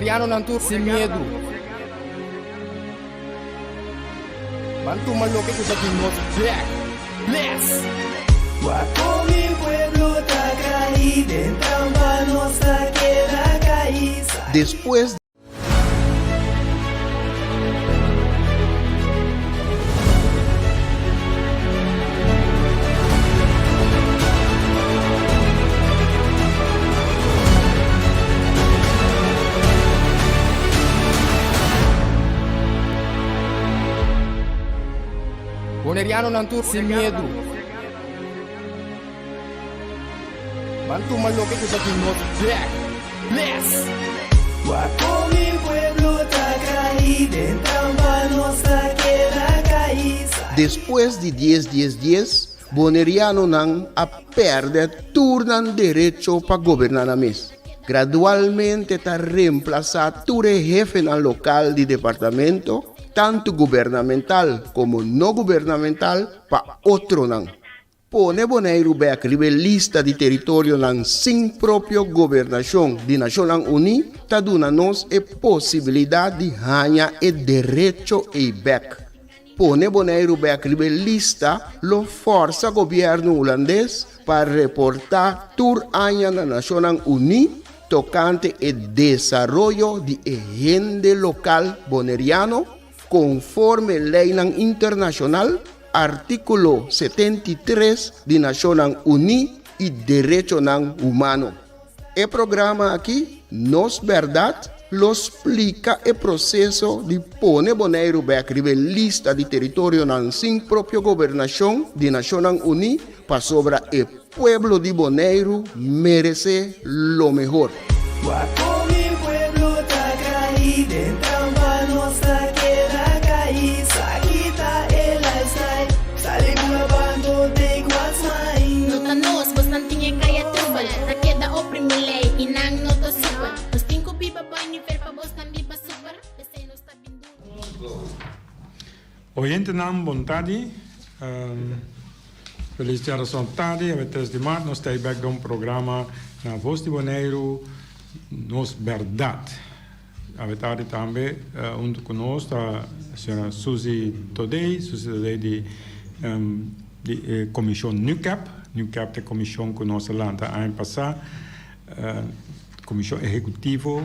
Bonerianonan tur sin miedu. Ban tuma loke ku ta di nos bek. Bless! Wak kon mi pueblo ta kai den trampa nos ta keda kai. Despues Bonerianonan tur sin miedu. Ban tuma loke ku ta di nos bek. Bless! Wak kon mi pueblo ta kai den trampa nos ta keda kai. Despues di dies dies dies, Bonerianonan a pèrdè tur nan derecho pa goberná nan mes. Gradualmente ta remplasá tur e hefenan lokal di departamento, tantu gubernamental komo no gubernamental, pa otronan. Pone Boneiru bèk riba e lista di teritorionan sin propio gobernashon di Nashonnan Uní ta duna nos e posibilidat di haña e derecho ei bèk. Pone Boneiru bèk riba e lista lo fòrsa gobièrnu hulandes pa reportá tur aña na Nashonnan Uní tokante e desaroyo di e hende lokal boneriano konforme leinan internashonal, artíkulo 73 di Nashonnan Uní i derechonan humano. E programa aki, Nos Bèrdat, lo splika e proseso di pone Boneiru bèk riba e lista di teritorionan sin propio gobernashon di Nashonnan Uní pasobra e pueblo di Boneiru meresé lo mehor. Wak kon mi pueblo ta kai den trampa nos ta keda kai sa kita e lifestyle sali bula bando take what's mine. No ta nos, bosnan tin e kaya trubel Ta keda oprimi lei i nan no ta supel Nos tin ku biba bou nivel pa bosnan biba super P'esei nos ta bin duru. Oyentenan bon tardi. Felis djarason tardi, awe tres di mart nos ta ei bek den un programa na Vos di Boneiru, Nos Bèrdat. Awe tardi tambe huntu ku nos ta señora Suzy Thodey, Suzy Thodey di di e komishon NUCAP. NUCAP ta e komishon ku nos a lanta aña pasá, komishon ehekutivo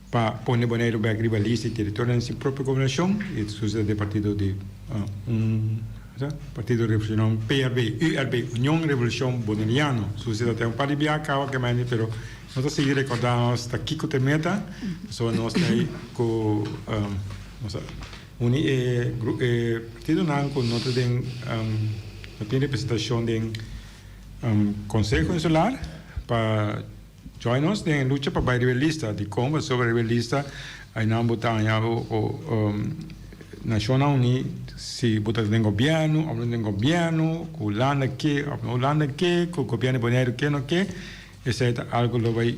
pa pone Boneiru bek riba lista di teritorionan sin propio gobernashon i Suzy ta di e partido di un Partido Revolucionario PRB, URB, Union Revolucion Boneriano. Suzy ta ten un par di biaha kaba ke mende pero nos ta sigui recorda nos ta kiko ta e meta, pasobra nos ta ei ku nos a uni e e partidonan ku no ta den no tin representashon den Konseho Insular pa join nos den e lucha pa bai riba e lista. Dikon? Pasobra riba e lista ainan bo ta haña bo Nashonnan Uní si bo ta den gobièrnu òf no den gobièrnu, ku Hulanda ke òf no Hulanda ke, ku gobièrnu di Boneiru ke no ke. Esei ta algu lo bai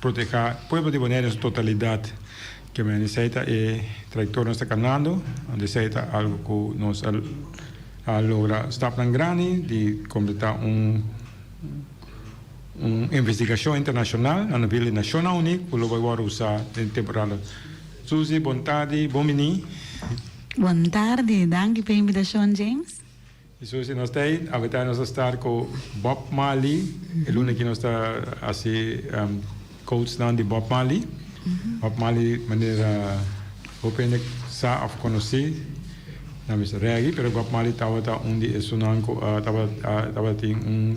proteha pueblo di Boneiru en su totalidat. Ke men esei ta e trayektoria nos ta kanando, anto esei ta algu ku nos a logra stapnan grandi di kompletá un un investigashon internashonal na nivel di Nashonnan Uní ku lo bai wòrdu usá den temporada. Suzy, bon tardi, bon biní. Bon tardi, danki pa e invitashon James. Jesús i nos ta ei, awita nos ta start ku Bob Marley, e luna aki nos ta hasi quotesnan di Bob Marley. Bob Marley manera hopi hende sa òf konosí na mester reggae, pero Bob Marley tabata un di esunnan ku tabatin un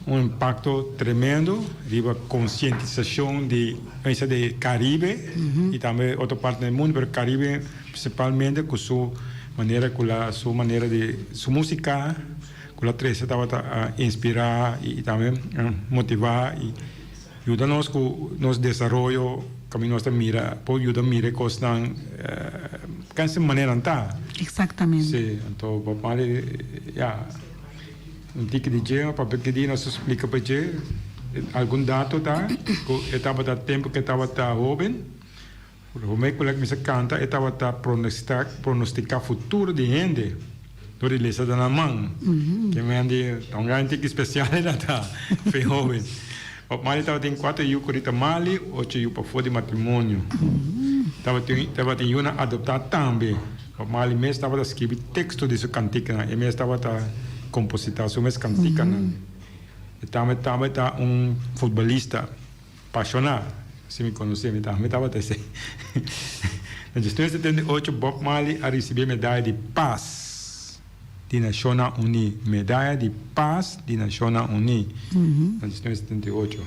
un impakto tremendo riba konsientisashon di mester di Karibe i tambe otro partenan di mundu, pero Karibe Principalmente cu su manera cu la su manera di su musica cu la trece tabata a inspira y tambe motiva y yuda nos cu nos desaroyo caminda nos ta mira por yuda mira e cosnan canse manera nan ta. Exactamente. Si, anto Bob Marley ya un tiki di dje papia ki di nos a splica pa dje algun dato ta cu e tabata tempo cu e tabata hoben. Promé ku el a kuminsá kanta, e tabata pronostiká futuro di hende dor di lesa den nan man. Ke men di, ta un gran tiki spesial e ta fe hóben. Bob Marley tabatin kuater yu ku Rita Marley, ocho yu pafó di matrimonio. Tabatin tabatin yunan adoptá tambe. Bob Marley mes tabata skibi teksto di su kantikanan, e mes tabata kompositá su mes kantikanan. E tambe tabata un futbolista pashoná, si mi konosé mi tambe tabata esei. Na 1978 Bob Marley a risibí e medaya di pas di Nashonnan Uní, Medaya di Pas di Nashonnan Uní, na 1978.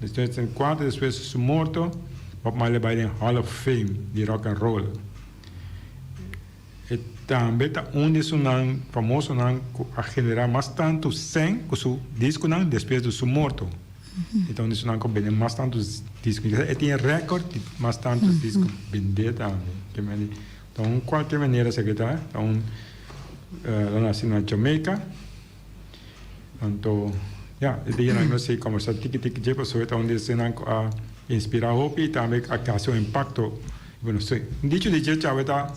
Na 1974, despues di su morto, Bob Marley a bai den Hall of Fame di Rock and Roll. E tambe ta un di esunnan famosonan ku a generá mas tantu sèn ku su diskonan despues di su morto. E ta un di esunnan ku a bende mas tantu disko. E tin e rèkòrt di mas tantu disko bendé tambe. Ta un kualke manera esaki ta, ta un el a nasi na Jamaica, anto ya e dianan nos sigui kombersá tiki tiki dje pasobra e ta un di esnan ku a inspirá hopi i tambe a hasi un impakto riba nos. Un dicho di dje chave ta,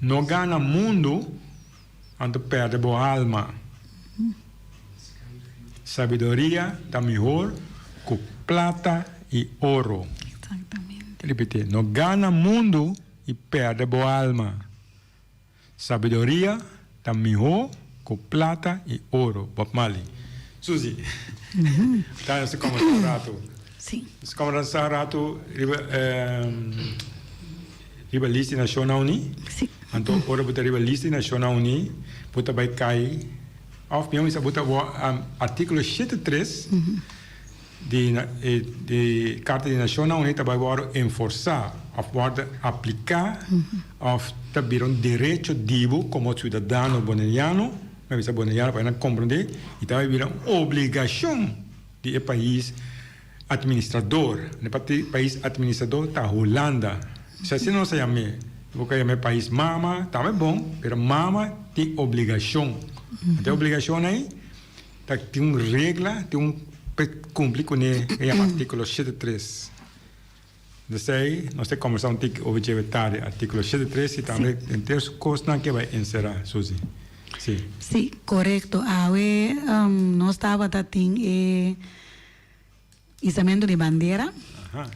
No gana mundu anto pèrdè bo alma. Sabiduria ta mihor ku plata i oro. Ripití, No gana mundu i pèrdè bo alma. Sabiduria ta mihó ku plata i oro. Bob Marley. Susie, ta nos ta kòmbersá un ratu. Nos ta kòmbersá un ratu riba riba lista di Nashonnan Uní. Anto ora bo ta riba lista di Nashonnan Uní, bo ta bai kai, òf mihó bisa bo ta artíkulo 73 di di Karta di Nashonnan Uní ta bai wòrdu enforsá òf wòrdu apliká òf ta bira un derecho di bo komo siudadano boneriano, mi a bisa boneriano pa nan komprondé, i ta bai bira un obligashon di e pais administrador. E pais administrador ta Hulanda. Si asina nos a yam'é, bo ka yam'é pais mama, tambe bon, pero mama tin obligashon. Anto e obligashon ei Ta tin un regla, tin un pa cumpli cune e yama articulo 73. Desei nos ta conversa un tiki over dje tarde articulo 73 y tambe henter su cosnan ke bay encera, Suzy. Si. Si, corecto. Awe nos tabata tin e izamento di bandera. Aha.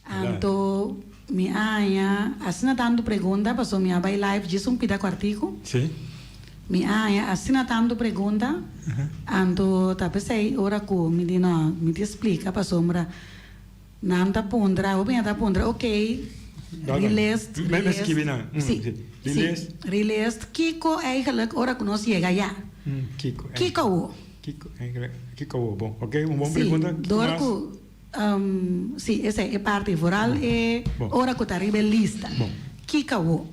Anto mi a haña asina tantu pregunta pasobra mi a bai live djis un pida kuartiku. Sí. Mi a haña asina tantu pregunta, anto ta p'esei ora ku mi di no, mi di splika pasobra nan ta puntra, hopi nan ta puntra okey, relist, relist. Mi skibi nan. Sí, sí, relist kiko eigenlijk ora ku nos yega ya? Kiko. Kiko awo? Kiko eigenlijk, kiko awo? Bon, okey, un bon pregunta. Sí, dor ku. Sí, esei e parti, vooral e ora ku ta riba e lista. Kiko awo?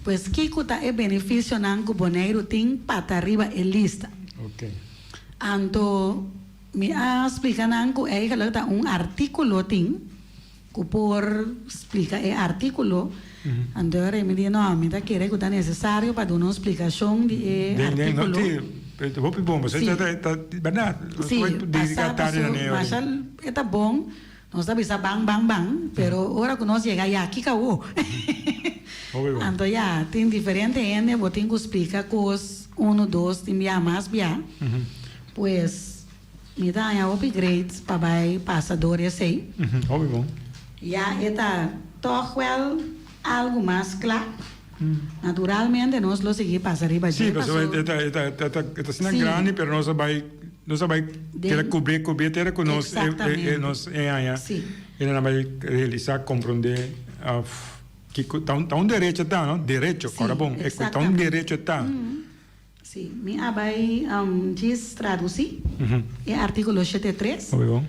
Pues kiko ta e benefisionan ku Boneiru tin pa ta riba e lista? Anto mi a splika nan ku eigenlijk ta un artíkulo tin ku por splika e artíkulo. Anto e mi di no, mi ta kere ku ta nesesario pa duna un splikashon di e artíkulo. Hopi bon, pasobra ta bèrdat. Sí, pasá paso masha e ta bon, nos ta bisa ban ban ban, pero ora ku nos yega ya kiko awo? Anto ya, tin diferente hende bo tin ku splika kos unu, dos, tin bia mas bia. Pues mi ta haña hopi great pa bai pasa dor esei. Hopi bon. Ya e ta tòg wèl algu mas kla. Naturalmente nos lo sigui pasa riba dje. Sí, pasobra e ta, e ta, e ta, e ta asina grandi, pero nos a bai, nos a bai keda kubri, kubri tera ku nos, e, e, nos e haña. Sí. E nan a bai realisá, komprondé òf kiko, ta un, ta un derecho ta, no? Derecho, kòrda bon, e ta un derecho ta. Sí, mi a bai djis tradusí e artíkulo 73. Hopi bon.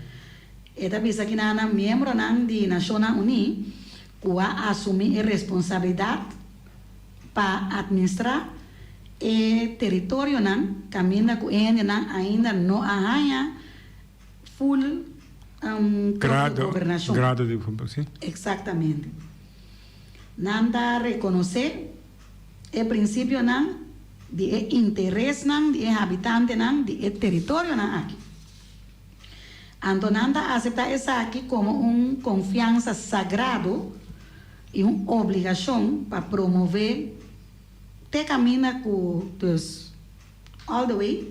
E ta bisa ki nan miembronan di Nashonnan Uní ku a asumí e responsabilidat pa atministrá e teritorionan kaminda ku e hendenan ainda no a haña full propio gobernashon. Grado di, sí. Eksaktamente. Nan ta rekonosé E prinsipionan di e interesnan di e habitantenan di e teritorionan aki. Anto nan ta aseptá esaki komo un konfiansa sagrado i un obligashon pa promové te kaminda ku, dus all the way,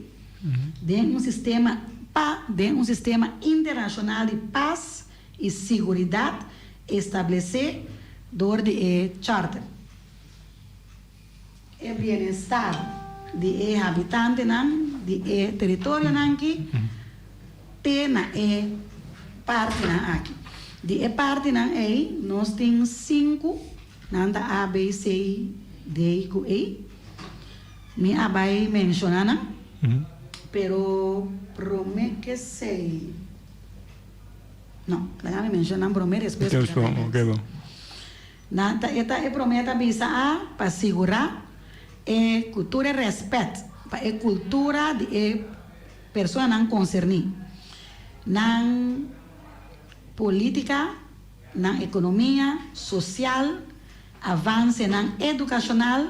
den un sistema. pa den un sistema internashonal di pas i siguridat establesé dor di e Charter. E bienestar di e habitantenan di e teritorionan aki te na e partinan aki. Di e partinan ei nos tin sinku, nan ta A, B, C, D ku E. Mi a bai menshoná nan, pero promé k'esei, no, laga mi menshoná nan promé despues mi ta bai bèk. Nan ta e ta e promé ta bisa a pa sigurá e ku tur e rèspèt pa e kultura di e personanan konserní, nan polítika, nan ekonomia, sosial, avansenan edukashonal,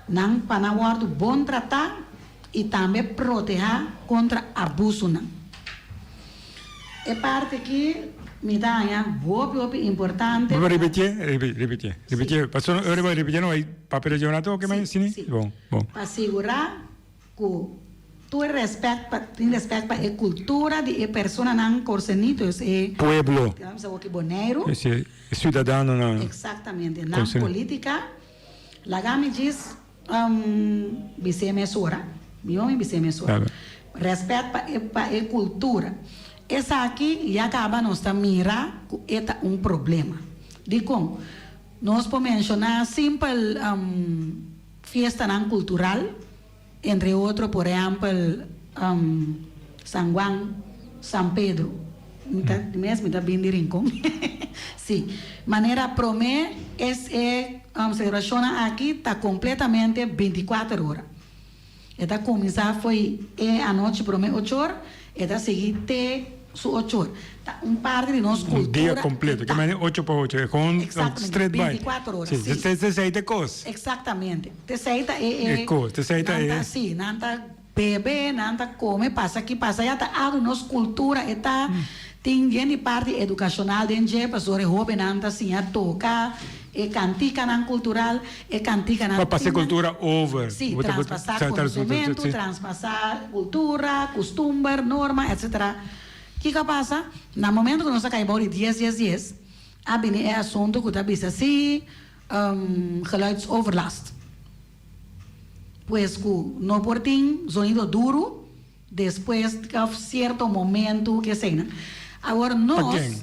nan pa nan wòrdu bon tratá i tambe protehá kontra abusunan. E parti aki mi ta haña hopi hopi importante. Bo ripitié, ripitié, ripitié. Pasobra ora bo ripitié no hay papel di rato ke men sini? Bon, bon. Pa sigurá ku tur e rèspèt pa tin rèspèt pa e kultura di e personanan korsení, dus e. Pueblo. Nan bisa wou ki Boneiru. E siudadanonan. Eksaktamente. Nan polítika. Laga mi djis bis'é mesora. Mihó mi bis'é mesora. Rèspèt pa e pa e kultura. Esaki ya kaba nos ta mira ku e ta un problema. Dikon? Nos por menshoná simpel fiestanan kultural, entre otro por ehèmpel San Juan, San Pedro. Mi ta di mes mi ta bin di Rincon. Sí. Manera promé es e selebrashonnan aki ta kompletamente bintikuater ora. E ta kuminsá fo'i e anochi promé ochor, e ta sigui te su ochor. Ta un parti di nos Un dia kultura kompleto. e Ke ta. manera ocho pa ocho. E kon Eksaktamente, straight bai. bintikuater ora, Sí. sí. Te esei ta e kos. Eksaktamente. Te esei ta e E kos. Te esei ta nan ta e. sí, nan ta Bebe, nan ta come, pasa aki, pasa allá, ta algo di nos cultura, e ta tin bien di parti educacional den dje, pasobra e hobennan ta siña toca e canticanan cultural, e canticanan Pa pasa e tin nan, cultura over. sí, Bo ta bo ta traspasa sa tra su conocemento, sí. traspasa cultura, custumber, norma, etcetera. Kico a pasa? Na momento cu nos a cay bou di dies, dies, dies, a bini e asunto cu ta bisa si, geluidsoverlast. Pues cu no por tin zonido duro despues of cierto momento ke eseynan. Awor Pa nos. ken?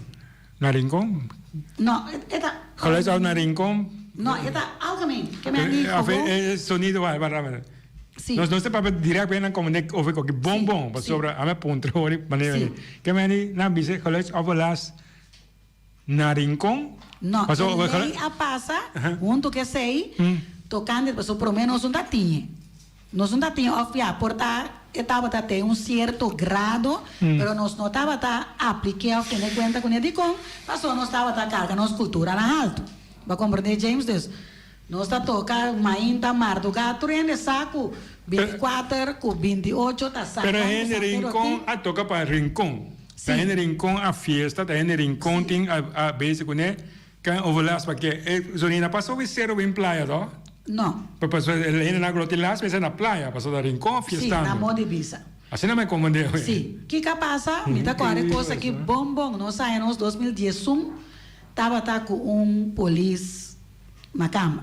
Na Rincon? No, e ta. Geluid of na Rincon? No, e ta algemeen. Ke men di Of gewoon. e sonido wa wa wa. Si. Nos nos ta papia direct bij nan como nek over koki bon bon pasobra a me puntra hori manera Si. Ke men di nan bisa geluid overlast. Na Rincon? No, Paso, e lei a pasa hunto ku esei tokante pasobra promé nos no ta tin e. Nos no ta tin òf ya por ta e tabata te un sierto grado pero nos no tabata aplik'é òf tene kuenta kuné dikon pasobra nos tabata karga nos kultura na haltu. Bo a komprendé James? Dus nos ta toka mainta, mardugá, tur hende sa ku binti kuater ku binti ocho ta sa Pero kòm ku hende San Pedro Rincon tin. a toka pa Rincon. Sí. Ta hende Rincon a fiesta, ta hende Rincon tin a a bezig kuné. Kan overlast paske e zonina pa subi sero bin playa to. No. Pa pasobra e hendenan ku lo tin last mester na playa pasobra ta Rincon Sí, na fiestando. modo di bisa. Asina mi komprende hoy. Sí. Kiko a pasa? Mi ta kòrda e kos aki bon bon. Nos aña nos 2011 tabata ku un polis makamba.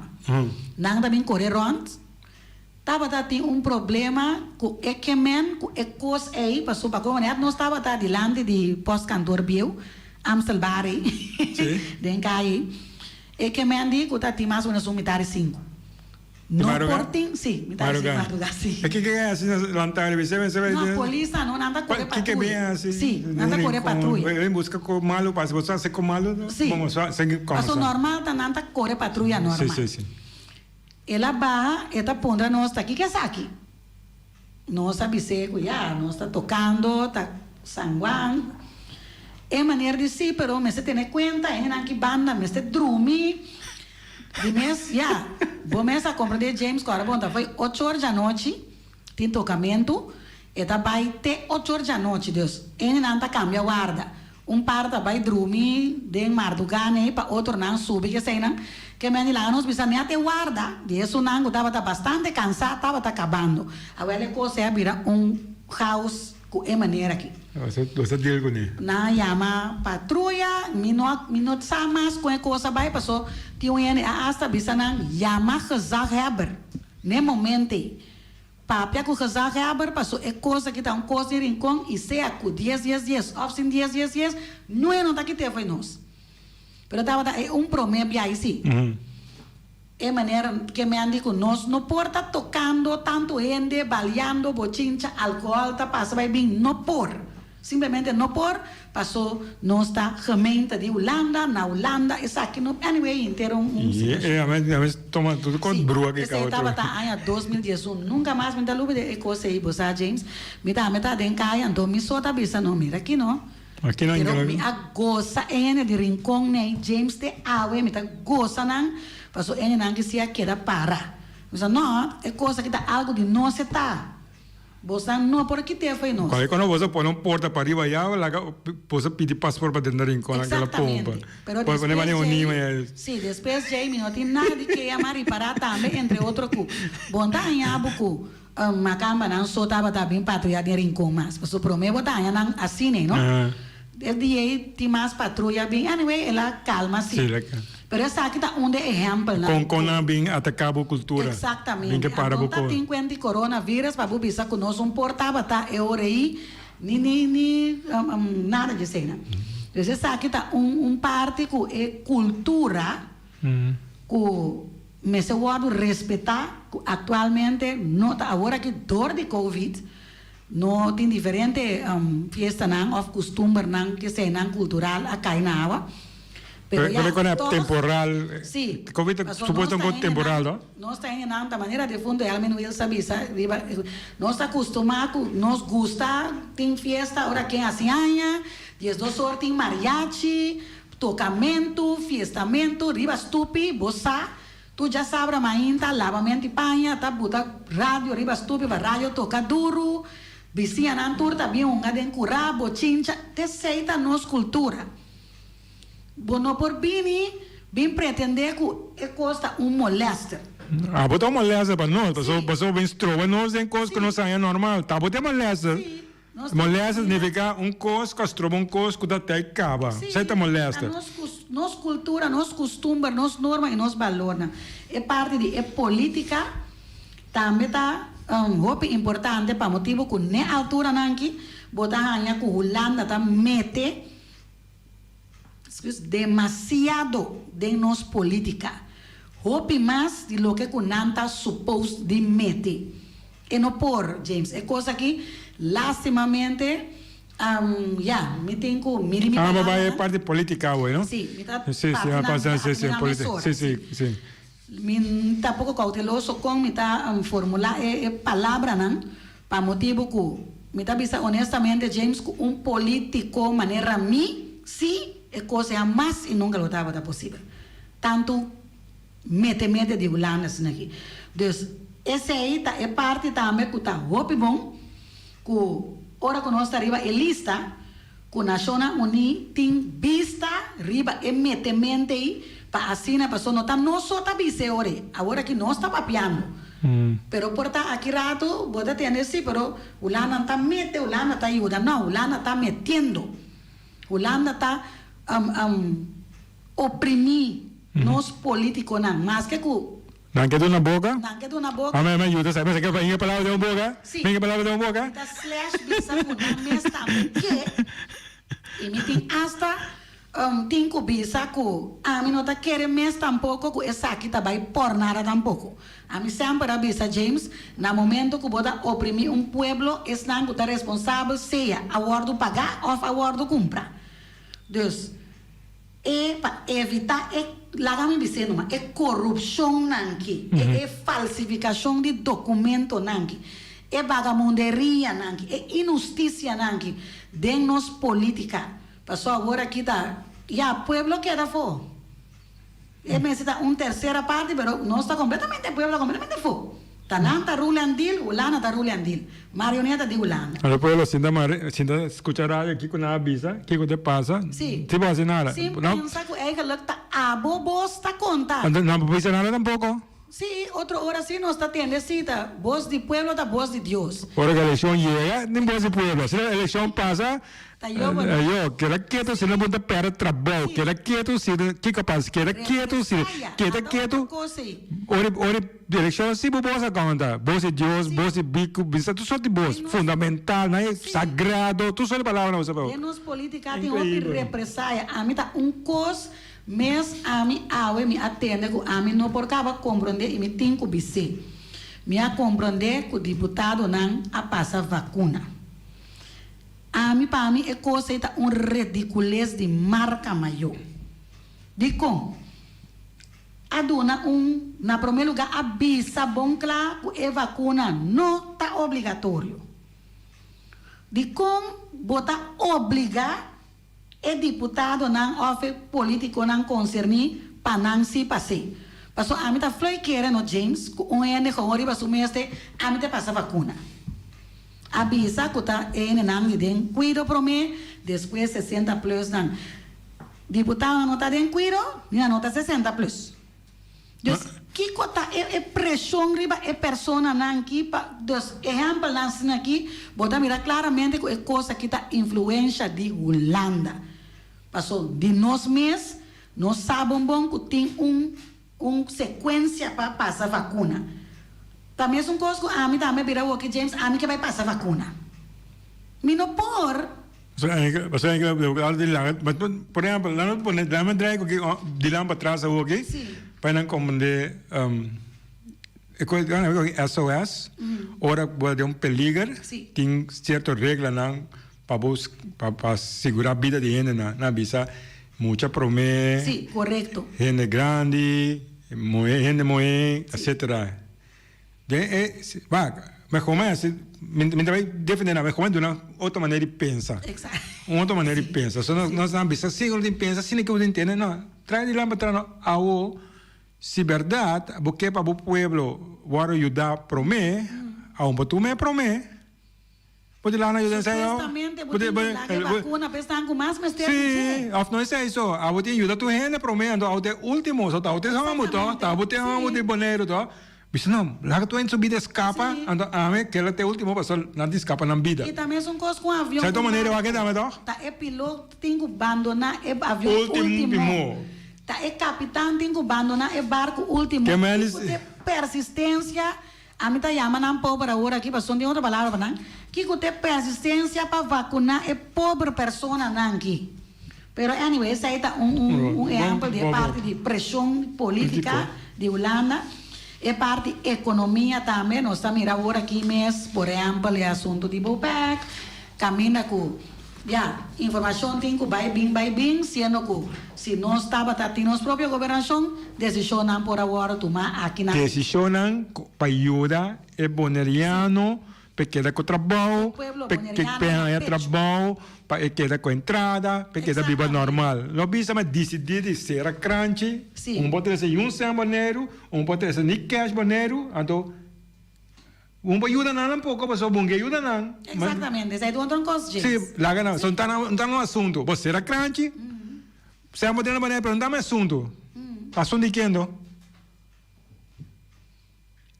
Nan ta bin kore rònt. Tabata tin un problema ku e kemen ku e kos ei pasobra pa komo net nos tabata dilanti di postkantoor bieu, Amstel Bar ei, den kaya ei, e kemen di ku ta tin mas o menos un mitar di sinku. No por tin, si, mitar di sinku madruga, si. E kiko e hasi na lantari bi sebe sebe? No, polisnan no, nan ta kore patruya. Si, nan ta kore patruya. E buska ko malu pasa, bo sa hasi ko malu? Si, pasobra normal ta nan ta kore patruya normal. Si, si, si. El a baha, e ta puntra nos, Ta kiko esaki? Nos a bis'é ku ya, nos ta tokando, ta San Juan. E manera di sí, pero mester tene kuenta, hendenan ki banda mester drumi. Di mes, ya, bo mes a komprendé James ku ora bo ta foi ocho or djanochi, tin tokamentu, e ta bai te ocho or djanochi, dus hendenan ta kambia warda. Un par ta bai drumi den mardugá nei pa otronan subi keseinan. Ke men di laga nos bisa mi a te warda di esunnan ku tabata bastante kansá tabata kabando. Awel e kos ei a bira un chaos ku e manera aki. Los a deal kuné. Nan a yama patruya, mi no a mi no sa mas kon e kos a bai paso tin un hende a asta bisa nan yama gezaghebber n'e momento ei. Papia ku gezaghebber paso e kos aki ta un kos di Rincon i sea ku dies dies dies òf sin dies dies dies nue no ta kit'é fo'i nos. Pero tabata e un promé biahi si. E manera ke mi a di ku nos no por ta tokando tantu hende, baliando, bochincha, alkohòl ta pasa bai bin, no por. Simplemente no por, paso nos ta gemeente di Hulanda, na Hulanda esaki no, anyway henter un un situashon. E a mes toma tur kos brua ke Esei tabata aña 2011, nunka mas mi ta lubida e kos ei, bo sa James, mi tambe ta den kaya, anto mi so ta bisa no mira aki no. Pero mi a gosa e hende di Rincon nei, James te awe mi ta gosa nan paso e hendenan ki si a keda para. Mi bisa no, e kos aki ta algo di nos e ta. Bosnan no por kit'é fo'i nos. Cualkier cuando boso pone un porta pariba ya laga boso pidi paspoort pa drenta Rincon nan kela pompa. Exactamente. Pero despues djei, si, despues djei mi no tin nada di keha ma ripara tambe entre otro cu bon ta haña bo cu Makamba nan so tabata bin patruya den Rincon mas. Pasobra prome bo ta haña nan asina no. E dia ei tin mas patruya bin. Anyway, el a calma si. Pero esaki ta un de ehempelnan. Con con nan bin ataca bo cultura. Exactamente. Anto ta tin cuenta di coronavirus pa bo bisa cu nos un por tabata e ora ei ni ni ni nada di eseinan. Dus esaki ta un un parti cu e cultura cu. Mester wòrdu respetá ku aktualmente no ta awor aki dor di covid no tin diferente fiestanan òf kustumbernan keseinan kultural a kai na awa pero ya tòg si pasobra nos ta hendenan nos ta hendenan ta manera defunto Elmin Wiels a bisa riba nos ta kustumá ku nos gusta tin fiesta ora ken hasi aña diesdos or tin mariachi Tocamentu, fiestamentu, riba stupi, bo sa, tur djasabra mainta, labamento di paña, ta buta radio riba stupi pa radio toca duru, bisiñanan tur ta bin hunga den cura, bochincha, t'esey ta nos cultura. Bo no por bini bin pretende cu e cos ta un molester. Abo ta un molester pa nos, pasobra bo bin stroba nos den cos cu nos haña normal, ta bo ta e molester. Molester significa un cos cu a stroba un cos cu ta tey caba. Esey ta molester. Sí, nos cultura, nos custumber, nos norma y nos balornan. E parti di e politica tambe ta hopi importante pa motibo cu n'e alturanan aki bo ta haña cu Hulanda ta mete excuse, demasiado den nos politica. Hopi mas di loke cu nan ta supposed di mete. E no por, James. E cos aki, lastimamente, ya, mi tin cu miri mi Ah, bo bai e palabranan. parti politica awor, no? Si, mi ta Si, si, papia a nan, pasa, mi ta si, si, apina politi- mesora, si, si. si, si. Mi ta poco cauteloso con mi ta formula e, e palabranan, pa motibo cu mi ta bisa honestamente, James, cu un politico manera mi, si, e cos e hamas y nunca lo tabata posibel. Tanto. Mete mete di Hulanda asina aki. Dus esei ta e parti tambe ku ta hopi bon ku ora ku nos ta riba e lista ku Nashonnan Uní tin bista riba e metemente ei pa asina pasobra no ta nos so ta bisa e ora ei. Awor aki nos ta papiando pero por ta aki rato bo ta tende si pero Hulanda no ta mete Hulanda ta yuda no Hulanda ta metiendo Hulanda ta Oprimí nos polítikonan maske ku. Nan ke duna boka? Nan ke duna boka. Ame me yuda sa. Mester ke pa inge palabra den un boka? Sí. Inge palabra den un boka? Mi ta slash bisa ku nan mes tambe ke. I mi tin asta tin ku bisa ku ami no ta kere mes tampoko ku esaki ta bai por nada tampoko. Ami semper a bisa James, na momento ku bo ta oprimí un pueblo esnan ku ta responsabel sea a wòrdu pagá òf a wòrdu kumpra. Dus. E pa evita e, laga mi bis'é numa, e korupshonnan ki, e e falsifikashon di dokumentonan ki, e bagamonderianan ki, e inhustisianan ki den nos politika. Paso awor aki ta, ya, pueblo keda afó. E mester ta un tersera parti pero nos ta completamente pueblo ta completamente afo. Ta nan ta rule andil, Hulanda ta rule andil. Marioneta di Hulanda. Ora pueblo sinta mari sinta scucha radio kico nan a bisa, kico ta pasa, Si. si bo haci nada. Sin No. pensa cu eigenlijk ta abo bos ta conta. Anto nan por bisa nada tampoco. Sí, otro ora sí nos ta tende sí ta bos di pueblo ta bos di Dios. Ora ku elekshon yega, tin bos di pueblo. Si elekshon pasa, Ta yo bo no. yo, keda ketu si no bo ta pèrdè trabou. Sí. Keda ketu si no, kiko a pasa? Keda ketu si, Represaya, keda ata ketu. otro kos ei. Ora ora elekshon sí bo bos a konta. Bos di Dios, Sí. bos di biku, bisa tur sort di bos. Den nos- Fundamental, nan e Sí. sagrado, tur sort di palabra nan usa pa. Den nos politica tin hopi Increíble. represaya. Ami ta un kos Mes ami awe mi a tende ku ami no por kaba komprondé i mi tin ku bis'é. Mi a komprondé ku diputadonan a pasa vakuna. Ami pa mi e kos ei ta un redikules di marka mayó. Dikon? A duna un, na promé lugá a bisa bon kla ku e vakuna no ta obligatorio. Dikon bo ta obligá E diputadonan of e politiconan concerni pa nan si pase. Paso ami ta flui kere no James cu un hende gewoon riba su mes te ami te pasa vacuna. A bisa cu ta e hendenan di den cuido prome despues 60 plus nan. Diputadonan no ta den cuido ni nan no ta 60 plus. Dus kiko ta e e preshon riba e personanan ki pa dus ehèmpelnan asina aki bo ta mira klaramente ku e kos aki ta influensha di Hulanda. Paso di nos mes nos sa bon bon ku tin un un sekuensia pa pasa vakuna. Ta mesun kos ku ami tambe bira woki James ami ke bai pasa vakuna. Mi no por. Por ehempel, nan a pone, nan a draai ku di lan pa tras awoki, pa nan komprende e kos SOS, ora bo den un peliger, tin sierto reglanan pa bo pa sigura bida di hendenan. Nan a bisa mucha prome, hende grandi, hende muhé, etcetera. Den e, wak, mehor mi hasi, mi mi ta bai defende nan, mehor mi duna otro manera di pensa. Exacto. Un otro manera di pensa. So nos nos nan bisa si nos tin pensa asina ke bo tin tende, no. Trae di lan pa tra no. Awo, si bèrdat bo ke pa bo pueblo wòrdu yuda promé, aun bo tuma e promé. Bo di lana yuda esei oh. Supuestamente bo tin di laga e vacuna pa esnan cu mas mester di dje. Si, of no esei so. Abo tin yuda tur hende prome anto abo ta e ultimo. So ta abo ta e homu to, ta abo ta e homu di Boneiru to. Bisa no, laga tur hende su bida escapa, anto ami keda ta e ultimo pasobra nan tin scapa nan bida. Y ta mesun cos cu un avion. Cierto manera wak e dame toch? Ta e piloto tin cu bandona e avion ultimo. Ta e capitan tin cu bandona e barco ultimo. Kico ta e persistencia Ami ta yama nan pober awor aki pasobra no tin otro palabra pa nan. Kiko ta e persistencia pa vacuna e pober personanan aki? Pero anyway esai ta un un un ehempel di e parti di presion politica di Hulanda. E parti economia tambe nos ta mira awor aki mes por ehempel e asunto di Bopec caminda cu ya informacion tin cu bay bin bay bin siendo cu si nos tabata tin nos propio gobernacion decisionnan por a wordo tuma aki na Decisionnan pa yuda e boneriano pa e keda cu trabou, pa e haya trabou, pa e keda cu entrada, pa e keda biba normal. No bisa ma dicidi di cera cranchi, un por trece un cent Boneiru, un por trece ni cash Boneiru, anto un por yuda nan tampoco pasobra bo no ke yuda nan. Exactamente, esey ta otro cos James. Si, laga nan, so no ta un asunto, bo cera cranchi, cent por trece na Boneiru pero no ta mi asunto. Asunto di kendo?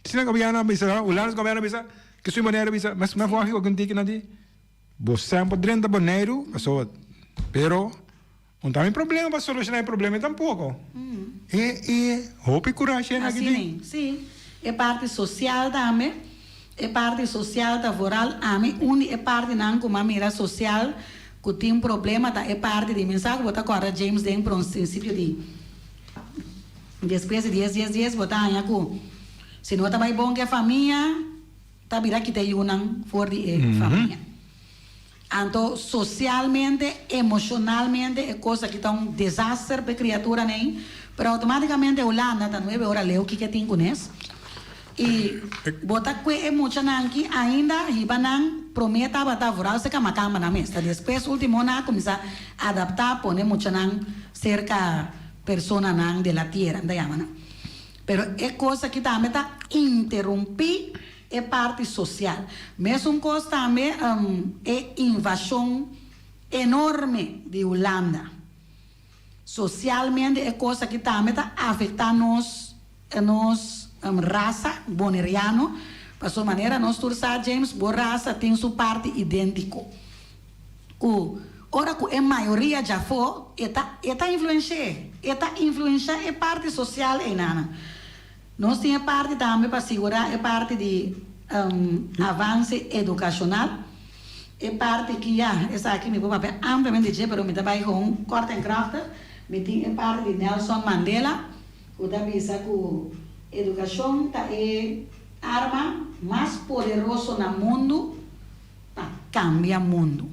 Asina gobierno a bisa, Hulandes gobierno a bisa, ke su Boneiru a bisa, mes mes wak ku tiki nan di, bo semper drenta Boneiru, pasobra, pero no ta mi problema pa solushoná e problema tampoko. E e hopi kurashi nan aki tin. Asina e, si. E parti sosial tambe, e parti sosial ta vooral ami un di e partinan ku mi a mira sosial ku tin problema ta e parti di, mi sa ku bo ta kòrda James den prinsipio di. Despues di dies dies dies bo ta haña ku si no ta bai bon ku e famia ta bira kita e yunan for di e famia. Anto sosialmente, emoshonalmente e kos aki ta un desaster pa e kriaturanan ei, pero outomátikamente Hulanda ta nuebe ora leu kiko e tin kunes i bo ta kue e muchanan aki ainda hiba nan promé tabata vooral se kamakamba nan mes ta despues ultimo nan a kuminsá adaptá pone muchanan serka Personanan de la tierra nan ta yama nan. Pero e kos aki tambe ta interumpi e parti sosial. Mesun kos tambe e invashon enorme di Hulanda. Sosialmente e kos aki tambe ta afekta nos nos. rasa boneriano, paso manera nos tur sa James, bo rasa tin su parti identico. Ku ora ku e mayoria djafó, e ta e ta influensh'é, e ta influenshá e parti sosial einanan. Nos tin e parti tambe pa sigurá e parti di avanse edukashonal. E parti ki ya, esaki mi por papia ampliamente dje, pero mi ta bai gewoon kort en krachtig. Mi tin e parti di Nelson Mandela ku ta bisa ku edukashon ta e arma mas poderoso na mundu pa kambia mundu.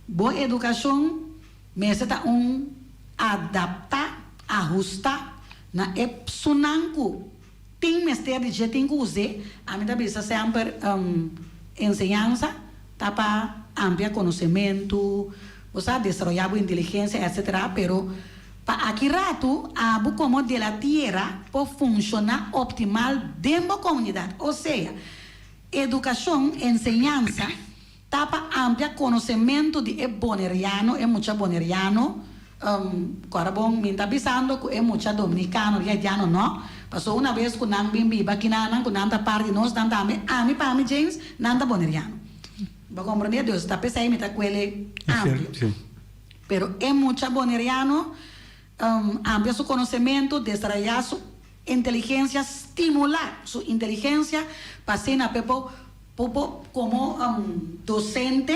Bo edukashon mester ta un adaptá, ahustá na e psunan ku tin mester di dje, tin ku us'é. Ami ta bisa semper enseñansa ta pa amplia konosementu, bo sa, desaroyá bo inteligensia etcetera, pero pa aki ratu abo komo de la tierra por funshoná optimal den bo komunidat. Osea, edukashon, enseñansa, Ta pa amplia konosementu di e boneriano, e mucha boneriano, ku ora bon mi ta bisando ku e mucha dominikano di haitiano no, paso una bes ku nan bin biba kinanan ku nan ta parti di nos nan tambe, ami pa mi James, nan ta boneriano. Bo a komprende? Dus ta p'esei mi ta kuele amplio. Pero e mucha boneriano amplia su konosementu, desarayá su inteligensia, stimulá su inteligensia pa asina p'e por Bo por komo dosente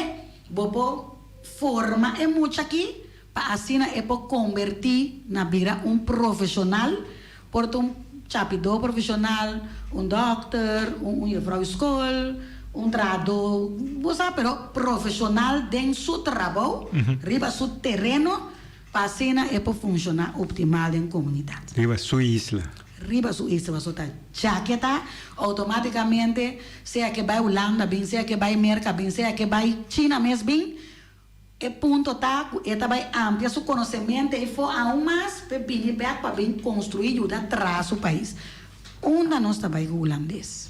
bo por forma e mucha aki pa asina e por kombertí na bira un profeshonal, por ta un chapidó profeshonal, un dòkter, un yefrou skol, un trahadó, bo sa, pero profeshonal den su trabou, riba su tereno pa asina e por funshoná optimal den komunidat. Riba su isla. Riba su isla pasobra ta djake ta automaticamente sea ke bai Hulanda bin sea ke bai Merca bin sea ke bai China mes bin e punto ta ku e ta bai amplia su konosemente ei fo aun mas p'e bini bek pa bin konstrui yuda traha su pais. Unda nos ta bai ku hulandes?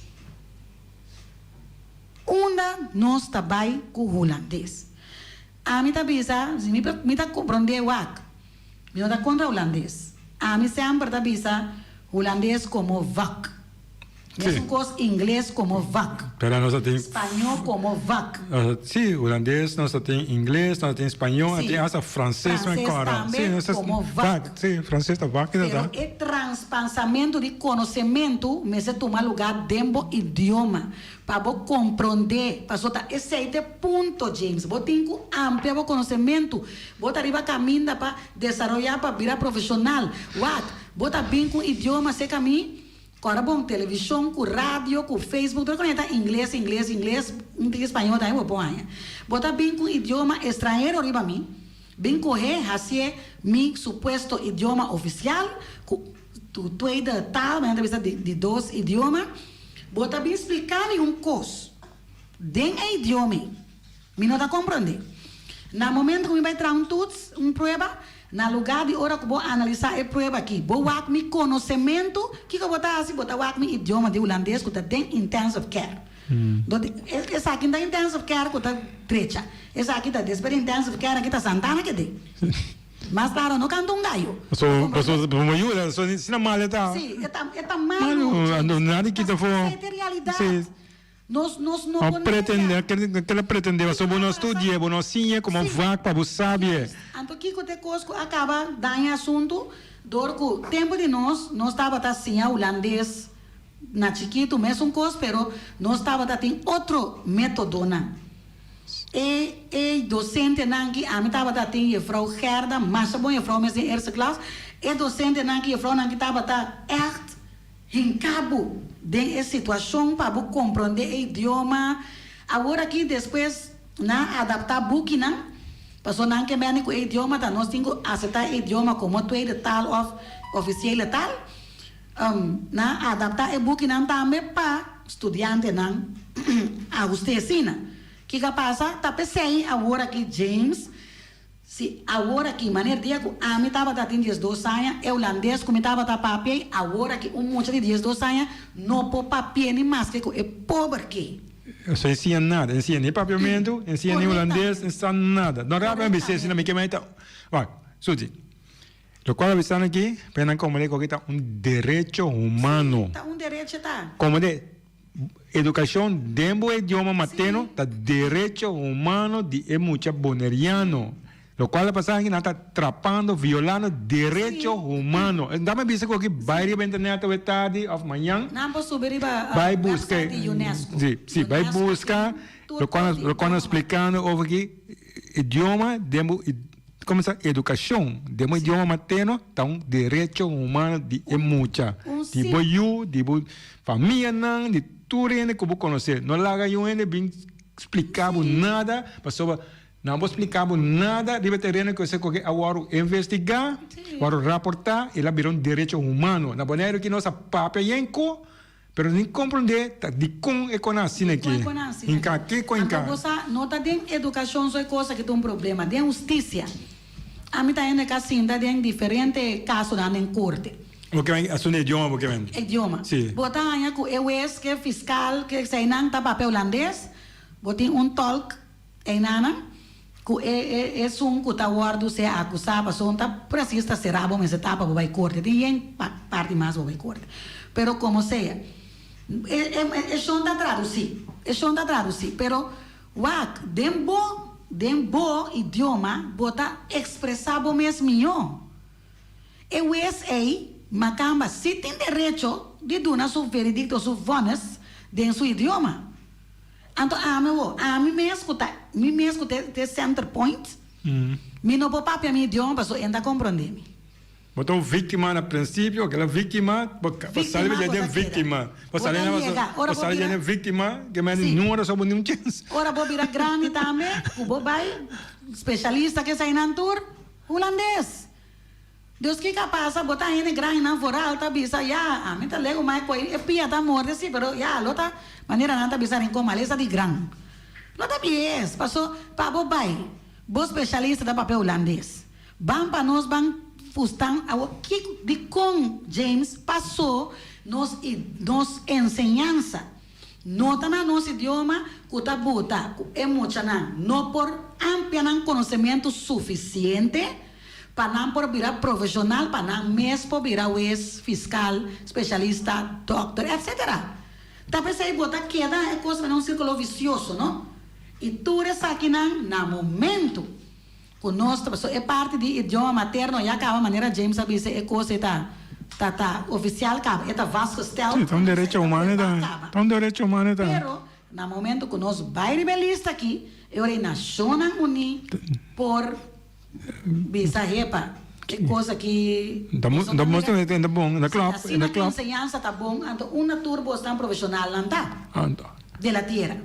Unda nos ta bai ku hulandes? Ami ta bisa si mi mi ta komprondé wak. Mi no ta kontra hulandes. Ami semper ta bisa hulandes komo vak. Mesun kos ingles komo vak. Pero nos ta tin. Spañó komo vak. Si, hulandes, nos ta tin ingles, nos ta tin spañó, nos ta tin hasta franses men kòrda. Franses tambe komo vak. Si, franses ta vak inderdat. Pero e transpansamentu di konosementu mester tuma lugá den bo idioma. Pa bo komprondé, paso ta esei ta e punto, James. Bo tin ku amplia bo konosementu. Bo ta riba kaminda pa desaroyá pa bira profeshonal. Wak, bo ta bin ku idioma serka mi, kòrda bon, televishon ku radio ku Facebook, tur kos ta ingles, ingles, ingles, un tiki spañó tambe bo por haña. Bo ta bin ku idioma estranhero riba mi, bin kohe hasié mi supuesto idioma ofisial ku tu tweede taal, mi nan ta bisa di dos idioma. Bo ta bin spliká mi un kos den e idioma ei, mi no ta komprondé. Na momento ku mi bai traha un toets, un prueba, na lugá di ora ku bo analisá e prueba akí, bo wak mi konosementu, kiko bo ta hasi? Bo ta wak mi idioma di hulandes ku ta den intensive care. Esaki no ta intensive care ku ta drecha, esaki ta despues di intensive care aki ta Santana kede. Mas claro no canta un gallo. So, paso bo yuda, so si na mal e ta. Si, e ta, e ta malo. Malo, nadie kita fo. Esei ta e realidad. Si. Nos, nos no por nega. Kela pretende, paso bo no studia, bo no siña como vak pa bo sabie. Anto kiko ta e kos ku a kaba daña asuntu? Dor ku tempu di nos, nos tabata siña hulandes na chikitu mesun kos, pero nos tabata tin otro metodonan. E e dosentenan ki ami tabata tin jefrou Gerda, masha bon jefrou mes den eerste klas, e dosentenan ki jefrounan ki tabata ègt hinká bo den e situashon pa bo komprondé e idioma. Awor aki despues nan a adaptá bukinan, pasobra nan ke mende ku e idioma ta nos tin ku aseptá e idioma komo tweede taal òf ofisiele taal. Nan a adaptá e bukinan tambe pa studiantenan ahust'é asina. Kiko a pasa? Ta p'esei awor aki James, si awor aki manera dia ku ami tabata tin diesdos aña, e hulandes ku mi tabata papia i awor aki un mucha di diesdos aña no por papi'é ni maske ku e pober ke. Esei siña nada, e siña ni papiamentu, e siña ni hulandes, e sa nada. No rabia mi bis'é asina, mi ke mei ta, wak, Suzy. Lokual a bisa aki, pa nan komprendé ku aki ta un derecho humano. Sí, ta un derecho ta. Komprendé, edukashon den bo idioma materno ta derecho humano di e mucha boneriano. Lokual a pasa aki nan ta trapando, violando derecho humano. Dame bisa ku aki bai riba internet awe tardi òf mañan. Nan por subi riba Bai buska website di UNESCO. Sí, sí, bai UNESCO buska tin tur lokual kos di lokual nan idioma. splikando over aki idioma den bo Kumsa edukashon den bo idioma materno ta un derecho humano di e mucha, di bo yu, di bo famianan, di tur hende ku bo konosé. No laga yu hende bin splika bo nada, pasobra nan por splika bo nada riba e tereno ku esei koke a wòrdu investigá, wòrdu raportá i el a bira un derecho humano. Na Boneiru ki nos a papia yen ku. Pero ni comprende ta dicon e con asina Dicon aki. e con asina Hinca aki. kico hinca. Anto bo sa, no ta den educacion so e cosa aki ta un problema, den husticia. Ami ta hende ca sinta den diferente casonan den corte. Bo ke men asunto idioma bo ke men? Idioma. Si. Bo ta haña cu e huez, ke fiscal, ke eseinan ta papia hulandes, bo tin un tolk Einanan, ku e e esun ku ta wòrdu sea akusá pasobra ta presis ta será bo mester ta pa bo bai korte. Tin yen parti mas bo bai korte. Pero komo sea, e e e shon ta tradusí, e shon ta tradusí. Pero wak, den bo den bo idioma bo ta ekspresá bo mes mihó. E wes ei, makamba, sí tin derecho di duna su veredikto, su vònes den su idioma. Anto ami wo, ami mes ku ta, mi mes ku ta e center point, mi no por papia mi idioma paso e no ta komprondé mi. Bo ta un víktima na prinsipio, kila víktima, bo bo sali Víktima dje bo den ta keda. víktima. Bo Bo sali ta na yega, ora bo bo sali dje bira, den víktima, ke men sí, nunca so bo ni un chens. ora bo bira grandi tambe, ku bo bai spesialista keseinan tur, hulandes. Dios kiko a pasa bo ta hende grandinan vooral ta bisa ya ami ta legu mai koe e pia ta morde si pero ya lo ta manera nan ta bisa rincon malesa di gran lo ta bies paso pa bo bai bo specialista ta papia hulandes ban pa nos ban fustan awo kiko dikon James paso nos i nos enseñansa no ta na nos idioma ku ta buta ku e muchanan no por amplia nan konosementu sufisiente. Pa nan por bira profesional, pa nan mes por bira hues, fiscal, specialista, dokter, etc. Ta p'esei bo ta keda e cos mene un circulo vicioso, no? Y tur esakinan na momento cu nos ta, pasobra e parti di idioma materno ya caba manera James a bisa e cos ei ta ta ta oficial caba, e ta vastgesteld, Sí, ta un derecho humano e ta, ta un derecho humano e ta. Pero na momento cu nos bay riba e lista aki, e ora e Nacionnan Uní por. Bisa hepa, e kos aki Ta boso ta mostra mira. ta bon, ta Si klop, asina ta ku klop. enseñansa ta bon, anto unda tur bosnan profeshonalnan ta? Anto. De la tierra.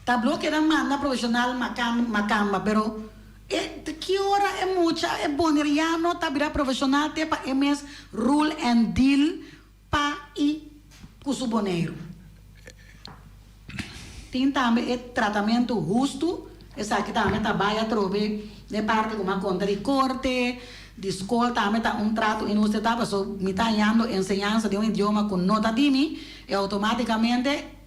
Ta blo keda manda profeshonal makan makamba, pero e te ki ora e mucha e boneriano ta bira profeshonal te pa e mes rule and deal pa i ku su Boneiru. Tin tambe e tratamentu hustu, esaki tambe ta bai atrobe den parti ku mi a konta di korte, di skol tambe ta un trato inhustu ta paso mi ta hañando enseñansa di un idioma ku no ta di mi i outomátikamente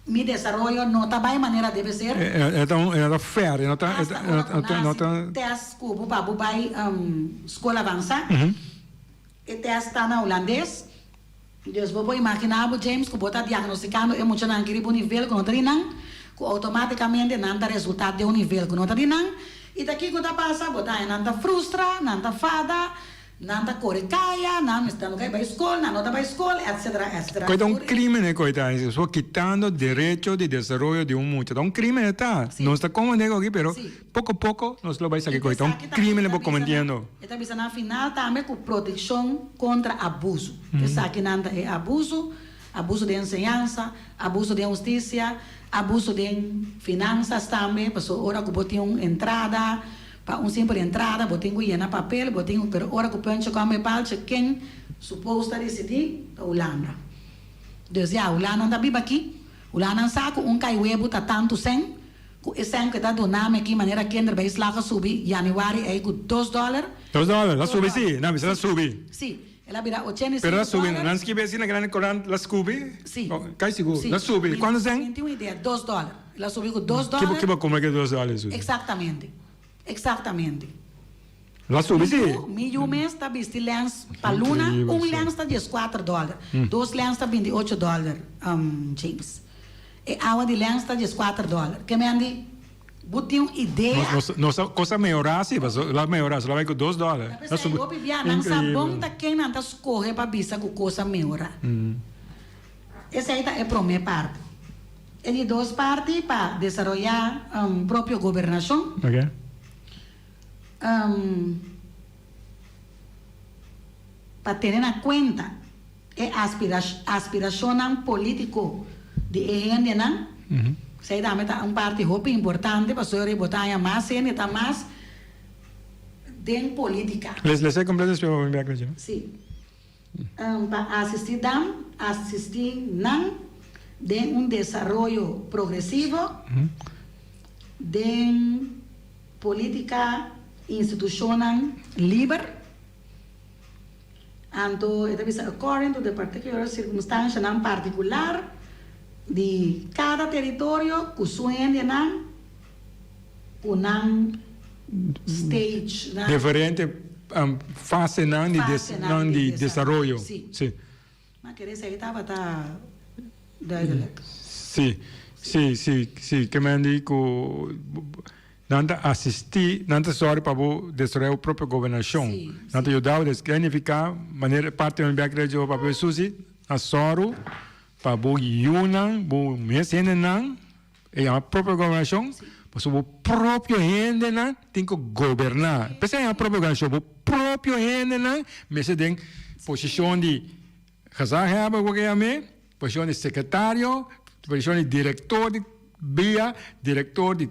mi desaroyo no ta bai manera debe ser. E ta un e ta fair, e no ta Asta ora ku nan hasi tèst ku bo pa bo bai skol avansá. E test ta na hulandes. Dus bo por imagina bo, James, ku bo ta diagnostikando e muchanan aki riba un nivel ku no ta di nan, ku outomátikamente nan ta resultá den un nivel ku no ta di nan. I ta kiko ta pasa? Bo ta haña nan ta frustra, nan ta fada, nan ta kore kaya, nan mester no kai bai skol, nan no ta bai skol, etcetera, etcetera. Koe ta un krimen e koe ta, so kitando derecho di desaroyo di un mucha. Ta un krimen e ta. Nos ta komprende aki, pero. Poko poko nos lo bai sa kiko e ta un crimen bo cometiendo. E ta bisa na final tambe ku protekshon kontra abuso. Esakinan ta e abuso, abuso den enseñansa, abuso den hustisia, abuso den finansas tambe, pasobra ora ku bo tin un entrada, pa un simpel entrada bo tin ku yena papel, bo tin ku, pero ora ku puntje kòm e paltje ken supos ta disidí? Ta Hulanda. Dus ya, Hulanda ta biba aki, Hulanda sa ku un kai webu ta tantu sèn. Ku e sèn ku e ta duna mi aki manera kinder bai slaga subi januari ei ku dos dòler. Dos dòler, la subi si, nan bisa la subi. Si, el a bira 85 Pero la subi, dòler. nan skibi asina grandi korant la skubi? Si. Kai sigur, Si. la subi, kuantu sèn? Mi tin un idea, dos dòler. El a subi ku dos dòler. Kibo kibo kume ku dos dòler subi? Eksaktamente, eksaktamente. La subi si. Mi yu mes ta bisti lens pa luna, un lens ta dieskuater dòler, dos lens ta bintiocho dòler, James. E awa di lens ta dieskuater dòler. Ke men di, bo tin un idea. Nos kos a mehorá si, paso la mehorá, so la bai ku dos dòler. Ta p'esei hopi bia nan sa bon ta ken nan ta skohe pa bisa ku kos a mehorá. Esei ta e promé parti. E di dos parti pa desaroyá propio gobernashon. Pa tene na kuenta e aspirashonnan polítiko di e hendenan. Esei tambe ta un parti hopi importante pasobra bo ta haña mas hende ta mas den polítika. Les e kompleto despues pa bo bin bek na dje. Sí. Pa asistí dan, asistí nan den un desaroyo progresivo den polítika institushonnan liber. Anto e ta bisa according to the particular sirkunstanshanan partikular di kada teritorio ku su hendenan ku nan stage, nan. Diferente fasenan di Fasenan di di desaroyo. Si. Si. Ma kere esei tabata duidelijk. Si, si, si, si. Ke men di ku nan ta asistí, nan ta sòru pa bo desaroyá bo propio gobernashon. Si, Nan ta yuda bo, des ke nifiká manera parti di bèk rejo papia Susi, nan sòru pa bo yunan, bo mes hendenan. E yama propio gobernashon pasobra bo propio hendenan tin ku goberná. P'esei e yama propio gobernashon, bo propio hendenan mester den posishon di gezaghebber ku ke yam'é, posishon di sekretario, posishon di direktor di bia, direktor di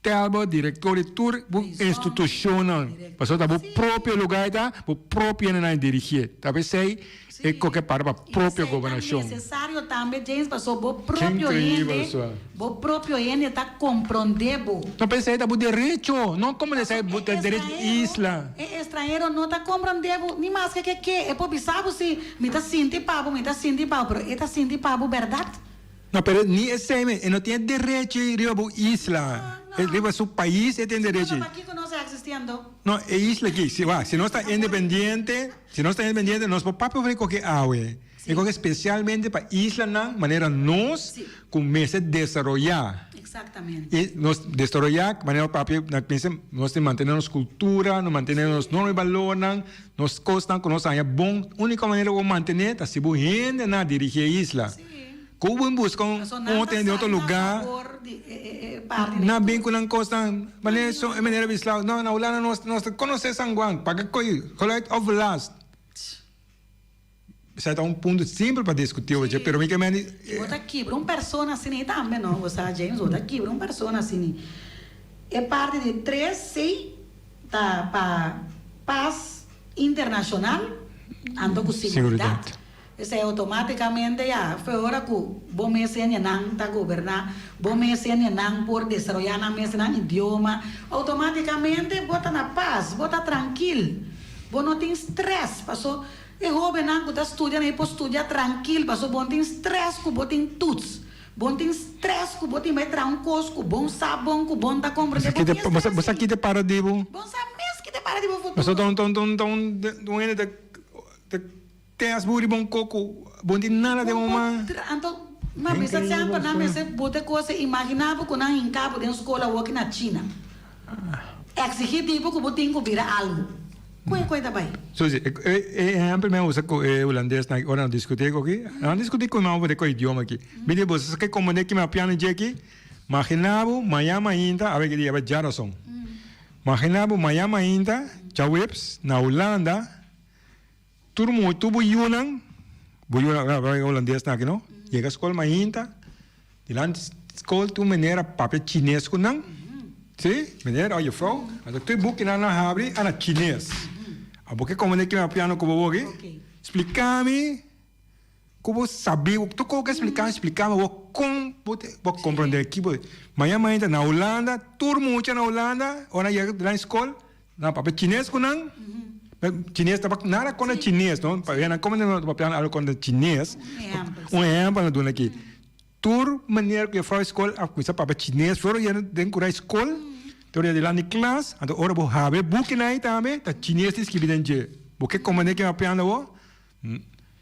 Telbo, direktor di tur bo institushonnan. Pasobra ta bo propio lugá e ta, bo propio hendenan e dirigié. Ta p'esei e koke para pa propio gobernashon. I esei ta nesesario tambe, James, pasobra bo propio hende, bo propio hende ta komprondé bo. No, p'esei ta bo derecho, no komo esei bo ta derecho di isla. E estranhero no ta komprondé bo, ni maske ke ke. E por bisa bo si, mi ta sinti pa bo, mi ta sinti pa bo, pero e ta sinti pa bo bèrdat? No, pero ni esei mes, e no tin e derechi riba bo isla, riba su pais e tin derechi. Si no, pakiko nos a existi anto? No, e isla aki, si wak, si nos ta independiente, si nos ta independiente nos por papia over e koke awe, e koke spesialmente pa islanan manera nos ku mester desaroyá. Exactamente. I nos desaroyá manera papia na pensa nos tin mantene nos kultura, nos mantene nos norma i balornan, nos kosnan ku nos haña bon, úniko manera ku bo mantene ta si bo hendenan dirigí e isla. Ku bo buska un hotel den otro lugá, nan bin ku nan kosnan, manera so e manera bislao, no na Hulanda nos nos ta konosé San Juan, pa ke ko'i geluid overlast. Esei ta un punto simpel pa diskutí oye, pero mi ke mende. Bo ta kibra un persona asina tambe no, bo sa James, bo ta kibra un persona asina. E parti di tres si ta pa pas internashonal anto ku siguridat. Esei automáticamente ya fue ora cu bo mes hendenan ta goberna, bo mes hendenan por desaroya nan mes nan idioma, automáticamente bo ta na paz, bo ta trankil, bo no tin stress, paso e hobennan cu ta studia nan e por studia trankil, paso bo no tin stress cu bo tin toets, bo no tin stress cu bo tin bay traha un cos cu bo sa bon cu bo no ta comprende, bo tin stress Bo sa ki ta para di bo? Bo sa mes ki ta para di bo futuro. Paso ta un un hende ta. Te as bo riba un koko, bo no tin nada den bo man. Anto, ma bisa semper nan mester bota e kos ei, imagina bo ku nan hinka bo den skol awoki na China. Eksigi di bo ku bo tin ku bira algu. Kon e koi ta bai? Susie, e ehempel mi a usa ku e hulandesnan aki ora nan diskutí ku aki, nan diskutí ku mi over e idioma aki. Mi di bo sa ke komprendé ki mi a piano dje aki? Magina bo maña mainta, awe ki dia, awe djarason. Magina bo maña mainta, djaweps, na Hulanda, Tur mucha, tur bo yunan, bo yunan, a bai holandes nan aki no, yega skol mainta, dilanti skol tur meneer a papia chines ku nan, si, meneer òf jufrou, anto tur e bukinan nan habri a na chines. Abo ke komo ki mi a piano ku bo awoki? Splika mi ku bo sabi, tur kos ku a splika mi, splika mi awor kon bo ta bo komprende ki bo, maña mainta na Hulanda, tur mucha na Hulanda ora nan yega dilanti skol, Nan papia chines ku nan, chines ta nada kontra chines no, pabia nan komo nan ta papia algo kontra chines, un ehempel nan duna aki, tur manera ku e for skol a kuminsa papia chines for yendo den kurai skol, Tur dia dilanti klas, anto ora bo habri e bukinan ei tambe, ta chines tin skibi den dje. Bo ke komprende ke papiando bo?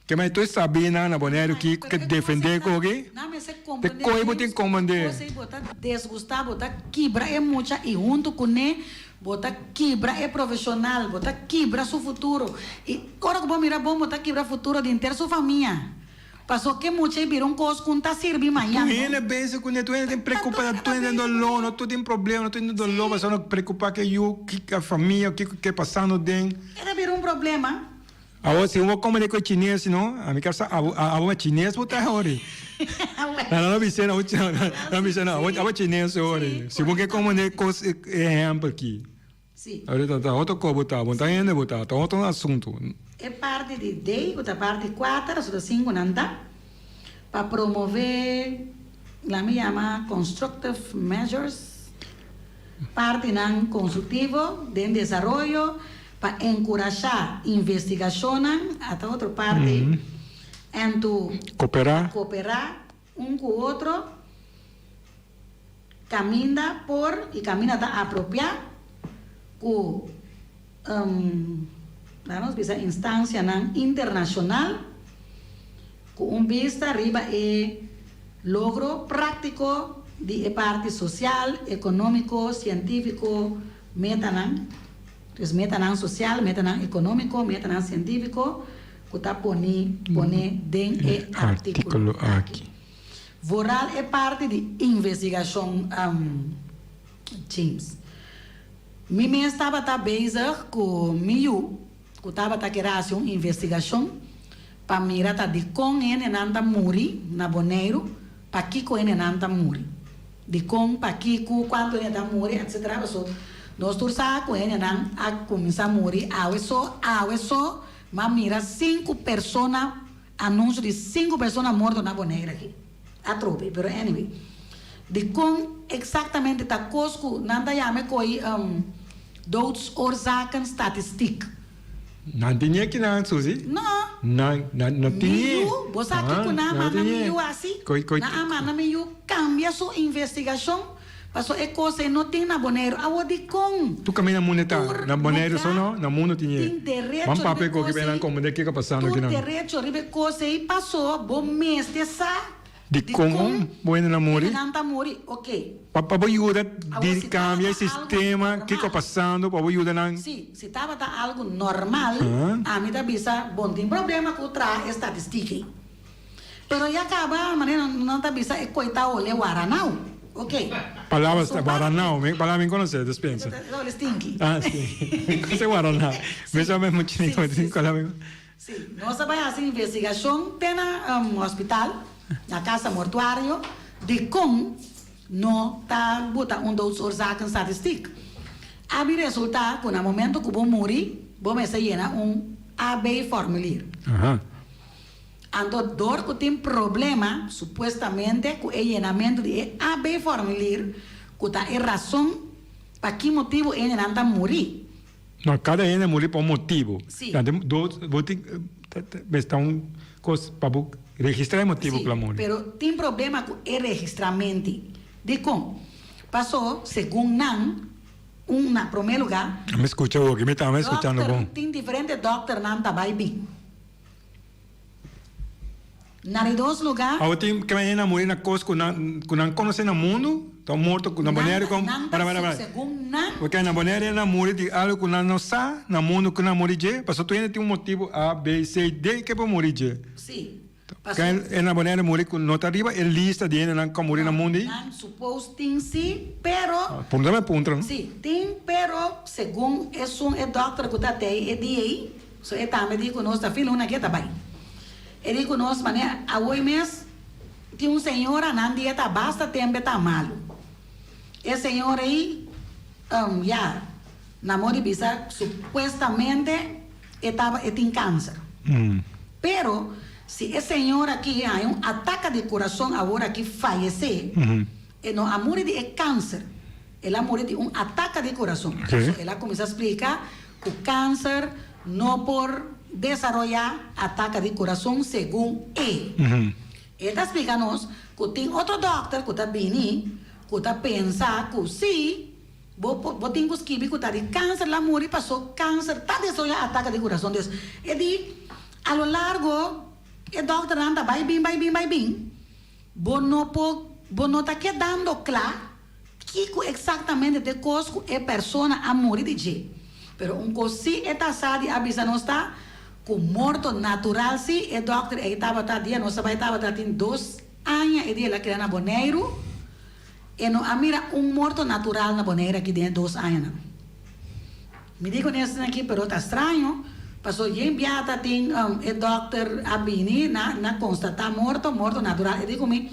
Ke manera tur e sabinan na Boneiru ki ke defende koki, te koe bo tin komprende. Bo ta desgusta, bo ta kibra e mucha i huntu kuné bo ta kibra e profeshonal, bo ta kibra su futuro. I ora ku bo mira bon bo ta kibra futuro di henter su famia. Paso ke mucha i bira un kos ku no ta sirbi mañan. Tur hende bezig kuné, tur hende tin preokupa, tur hende tin doló, no tur tin problema, no tur tin doló, pasobra no preokupa ke yu, ke famia, kiko ke pasando den. E ta bira un problema. Awor si bo komende ku e chines no, ami kier sa abo abo chines bo ta hori. Nan lo bis'é no, nan bis'é no, abo chines hori. Si bo ke komende kos e ehèmpel aki. Ahorita ta otro kos bo ta, bo no ta hende bo ta, ta otro asuntu. E parti di D ku ta parti kuater aso ta sinku nan ta pa promove la mi yama constructive measures, partinan konstruktivo den desaroyo Pa enkurashá investigashonnan, ata otro parti, en tu Koperá. koperá un ku otro kaminda por i kaminda ta apropiá ku laga nos bisa instansianan internashonal ku un bista riba e logro práktiko di e parti sosial, ekonómiko, sientífiko, metanan. Dus metanan sosial, metanan ekonómiko, metanan sientífiko ku ta poni pone den e artíkulo aki. Vooral e parti di investigashon James. Mi mes tabata bezig ku mi yu ku tabata kere hasi un investigashon pa mira ta dikon hendenan ta muri na Boneiru, pakiko hendenan ta muri. Dikon, pakiku, kuantu hende ta muri, etsetera. Paso nos tur sa ku hendenan a kuminsá muri awe so, awe so m'a mira sinku persona, anunsio di sinku persona morto na Bonaire aki. Atrobe, pero anyway. Dikon eksaktamente ta kos ku nan ta yama e koi doodsoorzaken statistiek. Nan tin e kinan, Susie? No. Nan, nan no tin Mi yu, bo sa kiko nan a manda mi yu hasi? Nan a manda mi yu kambia su investigashon pasobra e kos ei no tin na Boneiru. Awor dikon? Tur kaminda mundu ta. Na Boneiru so no, na mundu tin e. Tin derecho Ban riba papia e ku kos kiba nan ei. komprende kiko pasando Tur kinan. derecho riba e kos ei paso bo mester sa Dikon bo hende nan muri? Hende nan ta muri, ok. Pa pa bo yuda Awor, di si kambia e tabata algu sistema kiko normal. pasando pa bo yuda nan. Si, si tabata algu normal, ami ta bisa bon tin problema ku traha e statistik ei. Pero ya kaba manera nan ta bisa e koi ta ole waranau, ok. Palabra Su parti. waranau, mi palabra mi konosé, despensa. Ta ole stinky. Ah, si. Mi konosé waranau. Mi sa mes mucha Si, si, si. palabra. Sí, nos a bai hasi investigashon te na hospital, na kasa mortuario, dikon no ta buta un doodsoorzaken statistiek. A bin resultá ku na momento ku bo muri, bo mester yena un AB formulier. Anto dor ku tin problema, supuestamente, ku e yenamentu di e AB formulier, ku ta e rason pa ki motibu e hendenan ta muri. No, kada hende a muri pa un motibu. Sí. Dan tin dos, bo tin, mester ta un kos pa bo registrá e motibu ku la muri. Sí, pero tin problema ku e registramenti. Dikon? Paso, segun nan, un na promé lugá. Mi skucha hopi, mi tambe skuchando bon. Dòkter, tin diferente dòkternan ta bai bin. Na di dos lugá. Awor tin ke hende a muri na kos ku nan ku nan konosé na mundu, ta un morto ku na Boneiru kon Nan ta segun nan. Oke na Boneiru hende a muri di algu ku nan no sa na mundu ku nan a muri dje, pasobra tur hende tin un motibu A, B, C, D ke por muri dje. Si. Ke hende na Boneiru muri ku no ta riba e lista di hendenan ku a muri na mundu ei? Nan suppose tin si, pero. Puntra mi puntra no. Si, tin pero segun esun e dòkter ku ta tei e dia ei, so e tambe di ku nos ta fil una ke ta bai. E di ku nos manera awoi mes tin un señora nan di e ta basta tempe ta malu. E señora ei ya na mo di bisa supuestamente e taba e tin kanser. Pero si e señora aki haña un ataka di kurason awor aki fayesé e no a muri di e kanser el a muri di un ataka di kurason. So el a kuminsá splika Ku kanser no por desaroyá ataka di kurason segun e. E ta splika nos ku tin otro dòkter ku ta bini ku ta pensa ku sí. Bo por bo tin ku skibi ku ta di kanser la muri paso kanser ta desoya ataka di kurason. Dus e di a lo largo e dòkternan ta bai bin bai bin bai bin bo no por bo no ta kedando kla kiko eksaktamente ta e kos ku e persona a muri di dje. Pero un kos si e ta sa di a bisa nos ta ku morto natural si e dòkter ei tabata dia nos a bai tabata tin dos aña e dia el a keda na Boneiru. E no a mira un morto natural na Bonaire aki den e dos añanan. Mi di con esnan aki pero ta straño, paso yen bia ta tin e dokter a bini na na constata morto, morto natural. E di cu mi,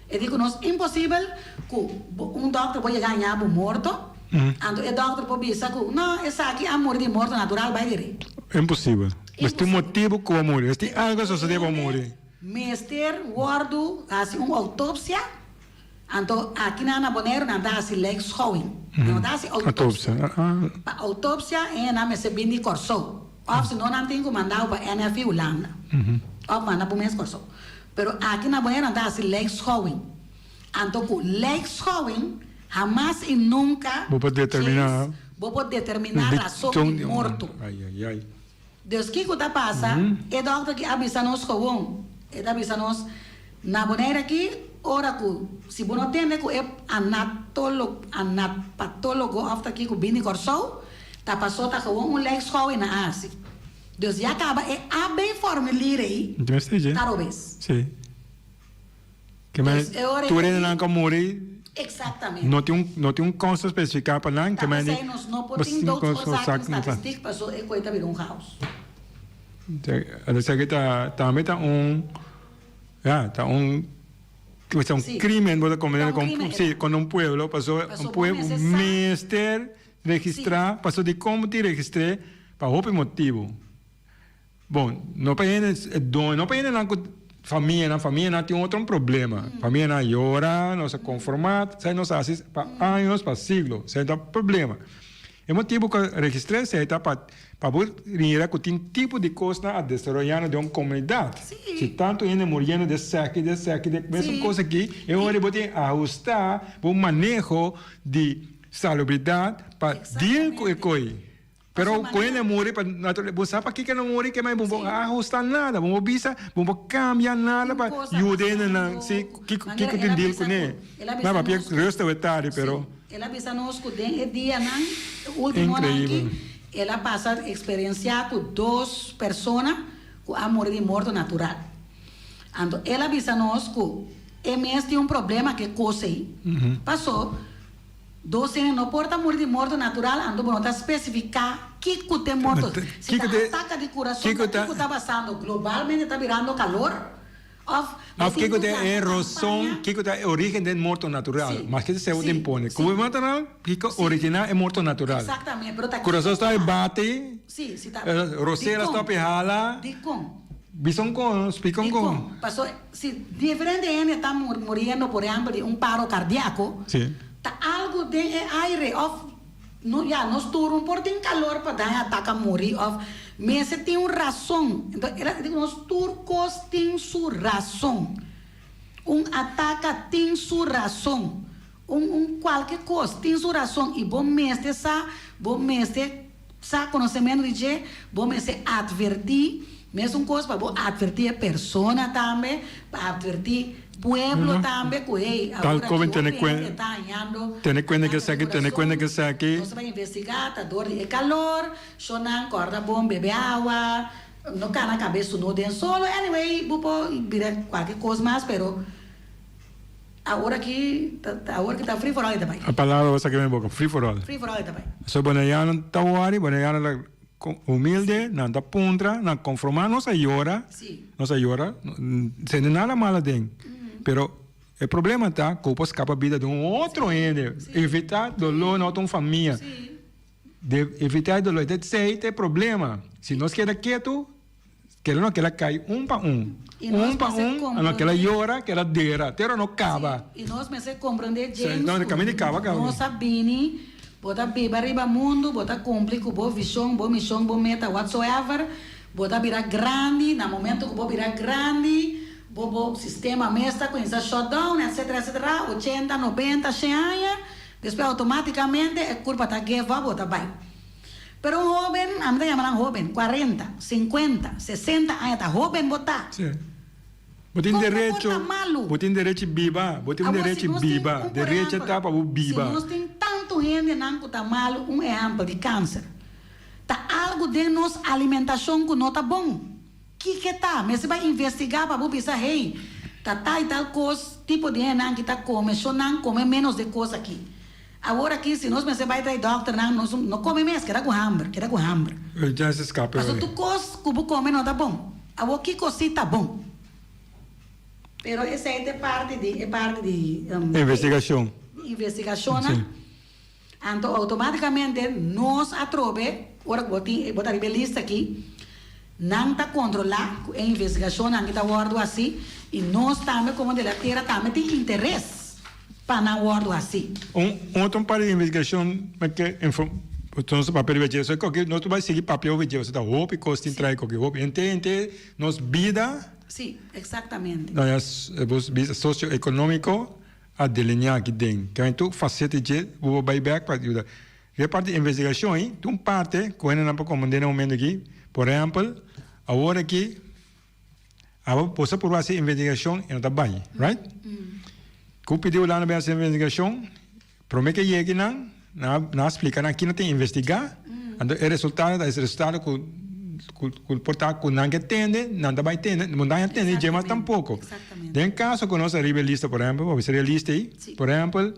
e di cu nos imposibel cu un dokter por yega haña bo morto, anto e dokter por bisa cu no esaki a muri di morto natural bay diri. Imposibel. Mester tin un motibo cu bo a muri, mester tin algo a sosode pa bo muri. Mester wordo haci un autopsia. Anto aki nan na Boneiru nan ta hasi lijkschouwing. Nan no ta hasi autopsia. Pa autopsia e nan mester bin di Kòrsou. Òf si no nan tin ku manda bo pa NFI Hulanda. Òf manda bo mes Kòrsou. Pero aki na Boneiru nan ta hasi lijkschouwing. Anto ku lijkschouwing hamas i nunka Bo por determiná James bo por determiná rason di morto. Dus kiko ta pasa? E dòkter ki a bisa nos gewon, e ta bisa nos, na Bonaire aki, ora ku si bo no tende ku e anatolo, anatpatologo òf ta kiko bini Kòrsou, ta pasó ta gewon un lijkschouw e na hasi. Dus ya kaba e AB formulier ei ta robes. Sí. Ke men Dus e ora tur ei. hendenan ku a muri Exactamente. no tin un no tin un kousa spesifiká pa nan Ta ke men di p'esei nos no por bas tin tin doodsoorzaak kousa statistiek paso e koe ta bira un chaos. Esaki ta tambe ta un ya ta un ta un Sí. krimen bo ta Ta komete un kon krimen sí e ta. kon un pueblo paso Paso un bo pueblo mester sa. mester Sí. registrá paso dikon bo tin registr'é pa hopi motibu. Bon, no pa hende e doño, no pa hendenan ku famianan, famianan tin otro problema. Famianan yora, no sa konformá, esei nos a hasi pa años, pa siglo, esei ta problema. E motibu ku a registrá esei ta pa pa bo mira ku tin tipo di kosnan a desaroyando den un komunidat. Si tantu hende muriendo di esaki, di esaki, di mesun kos aki, e ora bo tin ahustá bo maneho di salubridat pa deal ku e koi. Pero ku hende muri pa naturalesa, bo sa pakiko nan muri ke mai bo bo a ahusta nada, bo bo bisa, bo bo kambia nada pa yuda hendenan si kiko kiko tin deal kuné. Na papia rustig we tardi pero. El a bisa nos ku den e dianan ultimonan aki el a pasa eksperensiá ku dos persona ku a muri di morto natural. Anto el a bisa nos ku e mes tin un problema ku e kos ei paso. Dos hende no por ta muri di morto natural anto bo no ta specifica kico t'e morto. Si ta ataca di curason ta kico ta basando? Globalmente ta birando calor? Of bo Of tin kico cu ta gana e roson, campaña? kico ta e origen den morto natural? Si, Maske ta sebo si, tin pone. si. Como e morto natural, kico Si. origina e morto natural? Exactamente, pero ta kico Curason stop e ta? bati, Si, si ta. rosera Dicon? stop e hala. Dicon? Bisa un con, splica un con. Dicon? Paso si diferente hende ta muriendo por ehempel di un paro cardiaco, Si. Ta algu den e aire of no ya nos tur un por tin calor pa daña ataca muri of mester tin un razon enton el a di nos tur cos tin su razon un ataca tin su razon un un cualke cos tin su razon y bo mester sa bo mester sa conocemento di dje bo mester adverti mesun cos pa bo adverti e persona tambe pa adverti Pueblo tambe cu hey, Tal awor aki como hopi tene hende cuen, ta hañando tene cuenta que ataque di esaki, tene cuenta que curason. esaki. Nos ta bay investiga, ta door di e calor, shonan corda bon bebe awa, no cana cabes su no den solo, anyway bo por bira cualke cos mas pero awor aki ta awor ki ta free for all e ta bay. A palabra bo saki mi boca, free for all. Free for all e ta bay. So Bonaiano ta wori, Bonaiano ta humilde, nan ta puntra, nan konformá, nos a yora, nos a yora, sende nada malo aden, pero e problema ta ku bo por skapa bida di un otro hende, evitá doló na otro un famia, evitá e doló, esei ta e problema, si nos keda ketu, keda no keda kai un pa un, I nos un pa mester un, no keda komprondé. yora, keda dera, tera no kaba. Sí, i nos mester komprondé, James, No, kaminda di kaba kaba. nos a bini, bo ta biba riba mundu, bo ta kumpli ku bo vishon, bo mishon, bo meta, whatsoever, bo ta bira grandi, na momento ku bo bira grandi, bo bo sistema mes ta kuminsá shut down, etcetera, etcetera, ochenta, nobenta, shen aña. Despues automaticamente e curpa ta give up bo ta bay. Pero un hoben, ami ta yama nan hoben, cuarenta, cincuenta, sesenta aña ta hoben bo ta. Sí. Bo tin Con bo por derecho, ta malu? bo tin derecho biba, bo tin Awor si derecho nos tin biba, un por derecho ehempel, ta pa bo si biba. nos tin tantu hendenan cu ta malu, un ehempel di cancer, ta algo den nos alimentacion cu no ta bon. Kiko ta? Mester bai investigá pa bo bisa, hey, ta tal i tal kos, tipo di hendenan ki ta kome, so nan kome ménos de kos aki. Awor aki si nos mester bai trae dòkternan, nos no kome mes, keda ku hamber, keda ku hamber. Ya se skape Pasobra hoy. tur kos ku bo kome no ta bon. Awor kiko si ta bon? Pero esei ta e parti di, e parti di. Investigashon. Di investigashonnan. Anto automaticamente nos atrobe, ora cu bo tin, bo ta riba e lista aki, nan ta controla cu e investigacionnan aki ta wordo haci y nos tambe como de la tierra tambe tin interes pa nan wordo haci. Un otro par di investigacion mi ke inform, nos ta papia riba dje, so koki nos ta bai sigui papia over dje, pasobra ta hopi cos tin trae koki hopi, henter henter nos bida. Si, exactamente. Nos bida socio-economico. A delineá aki den ke tur faseta dje bo por bai bek pa yuda. Riba parti di investigashon ei tin un parte ku hendenan por komprendé na e momento aki. Por ehèmpel, awor aki abo bo sa purba hasi investigashon i no ta bai, right? Ku pidi Hulanda bai hasi investigashon, promé ke yega nan, nan a splika nan kina tin investigá, anto e resultado ta e resultado ku ku por ta ku nan ke tende, nan ta bai tende, bo nan a tende dje mas tampoko. Den kaso ku nos a riba e lista, por ehèmpel, bo bisa riba e lista ei, por ehèmpel,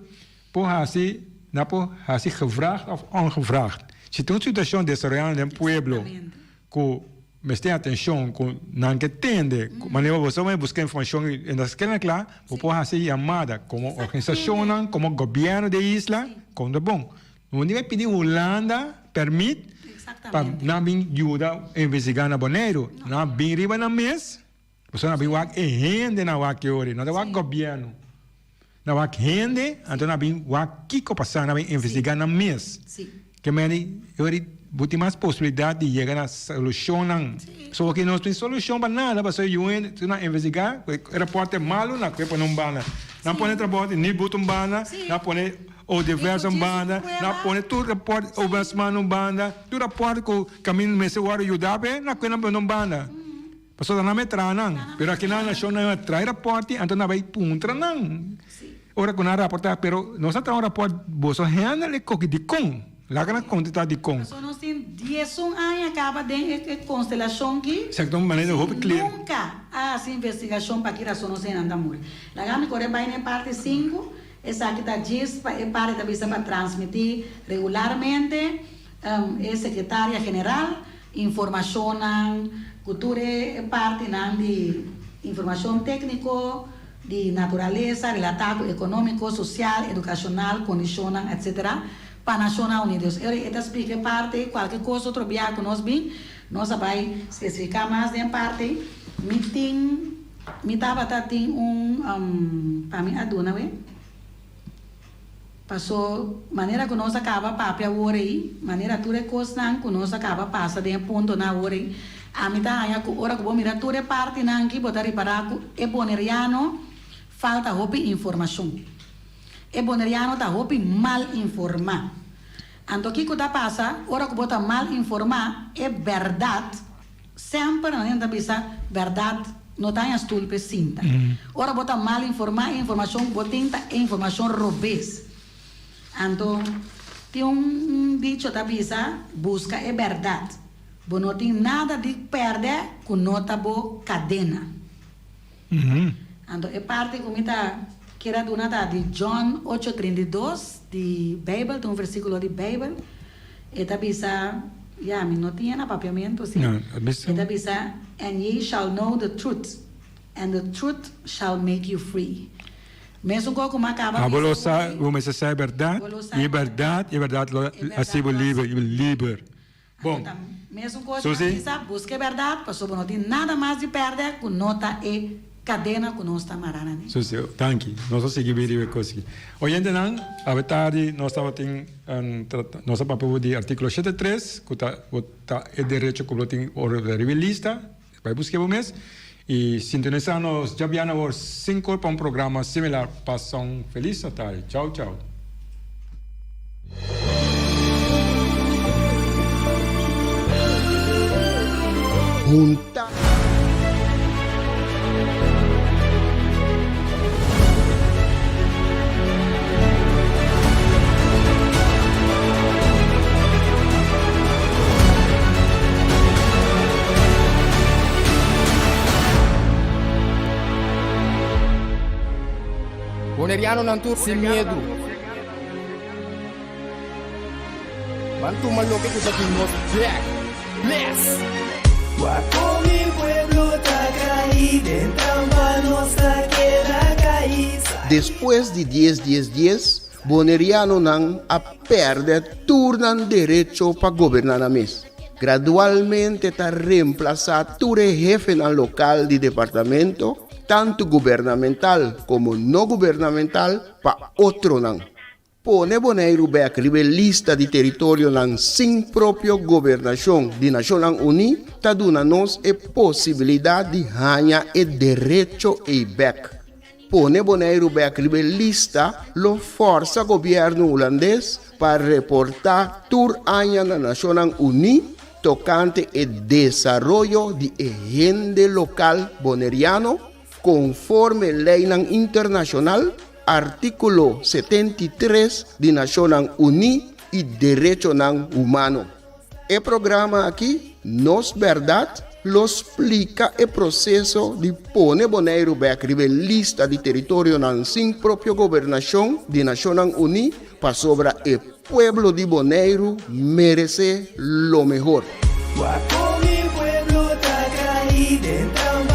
por hasi, nan por hasi gevraagd òf ongevraagd. Si tin un situashon desaroyando den pueblo ku mester atenshon, ku nan ke tende, manera bo sa buska informashon i nan keda kla, bo por hasi yamada komo organisashonnan, komo gobièrnu di e isla, kon ta bon. No debe pidi Hulanda permit pa nan bin yuda investigá na Boneiru. Nan bin riba nan mes, pasobra nan bin wak e hende nan wak e ora, no ta wak gobièrnu. Nan wak hende, anto nan bin wak kiko pasa, nan bin investigá nan mes. Ke mende e ora bo tin mas posibilidat di yega na solushonnan. So aki no tin solushon pa nada, pasobra yu hende si nan investigá, e rapòrt e malu nan kue pone un banda. Nan pone trabou di Nibud un banda, nan pone. Odebrecht un banda, nan a pone tur rapport Ombudsman un banda, tur rapport cu caminda mester wordo yuda pe, nan a pone un banda. Pasobra nan a traha nan, pero aki nan nacion nan a traha e rapport anto nan a bay puntra nan ora cu nan a raporta, pero nos a traha un rapport boso handle e koki dicon, laga nan contesta dicon. Pasobra nos tin diesun aña caba den e constelacion ki Exacto, un manera hopi clear. Nunca a haci investigacion pa ki razon nos hendenan ta muri. Laga mi core bay na e parti sinku. Esaki ta djis pa e parti ta bisa pa transmití regularmente e sekretaria general informashonnan ku tur e partinan di informashon tékniko, di naturalesa relatá ku ekonómiko, sosial, edukashonal, kondishonnan etc. Pa Nashonnan Unidos. E ora e ta splika e parti, kualke kos otro biaha ku nos bin, nos a bai spesifiká mas den e parti. Mi tin. Mi tabata tin un pa mi a duna we. Paso manera ku nos a kaba papia awor ei, manera tur e kosnan ku nos a kaba pasa den e puntonan awor ei, ami ta haña ku ora ku bo mira tur e partinan aki bo ta ripará ku e boneriano falta hopi informashon. E boneriano ta hopi mal informá. Anto kiko ta pasa ora ku bo ta mal informá e bèrdat? Semper nan hende ta bisa bèrdat no ta haña stul p'e sinta. Ora bo ta mal informá e informashon ku bo tin ta e informashon robes. Anto tin un dicho ta bisa buska e bèrdat. Bo no tin nada di pèrdè ku no ta bo kadena. Anto e parti ku mi ta kier a duna ta di John ocho 32 di Beibel, ta un versíkulo di Beibel. E ta bisa, ya, mi no tin e na papiamentu si. E ta bisa, And ye shall know the truth, and the truth shall make you free. Mesun kos ku mi a kaba Abo lo bisa sa, hopi, bo mester sa e bèrdat, bo lo sa i e e bèrdat, bèrdat, i e bèrdat lo e hasi bèrdat bo lo liber, hasi bo liber. Bon. Anto ta mesun kos mi a Susi? bisa, buska e bèrdat, pasobra bo no tin nada mas di pèrdè ku no ta e kadena ku nos ta mará na ne. Susi, Danki. Nos a sigui biri e kos aki. Oyentenan, awe tardi nos tabatin un trata, nos a papia over di artíkulo shete tres, ku ta bo ta e derecho ku bo tin ora bo ta riba e lista, bai busk'é bo mes. I sintonisá nos djabièrnè awor sinkor pa un programa similar. Pasa un felis atardi. Chau chau. Hunta. Bonerianonan tur sin miedu. Ban tuma loke ku ta di nos bek. Bless! Wak kon mi pueblo ta kai den trampa nos ta keda kai. Despues di dies dies dies, Bonerianonan a pèrdè tur nan derecho pa goberná nan mes. Gradualmente ta remplasá tur e hefenan lokal di departamento, tantu gubernamental komo no gubernamental, pa otronan. Pone Boneiru bèk riba e lista di teritorionan sin propio gobernashon di Nashonnan Uní ta duna nos e posibilidat di haña e derecho ei bèk. Pone Boneiru bèk riba e lista lo fòrsa gobièrnu hulandes pa reportá tur aña na Nashonnan Uní tokante e desaroyo di e hende lokal boneriano konforme leinan internashonal, artíkulo 73 di Nashonnan Uní i derechonan humano. E programa aki, Nos Bèrdat, lo splika e proseso di pone Boneiru bèk riba e lista di teritorionan sin propio gobernashon di Nashonnan Uní pasobra e pueblo di Boneiru meresé lo mehor. Wak kon mi pueblo ta kai den trampa.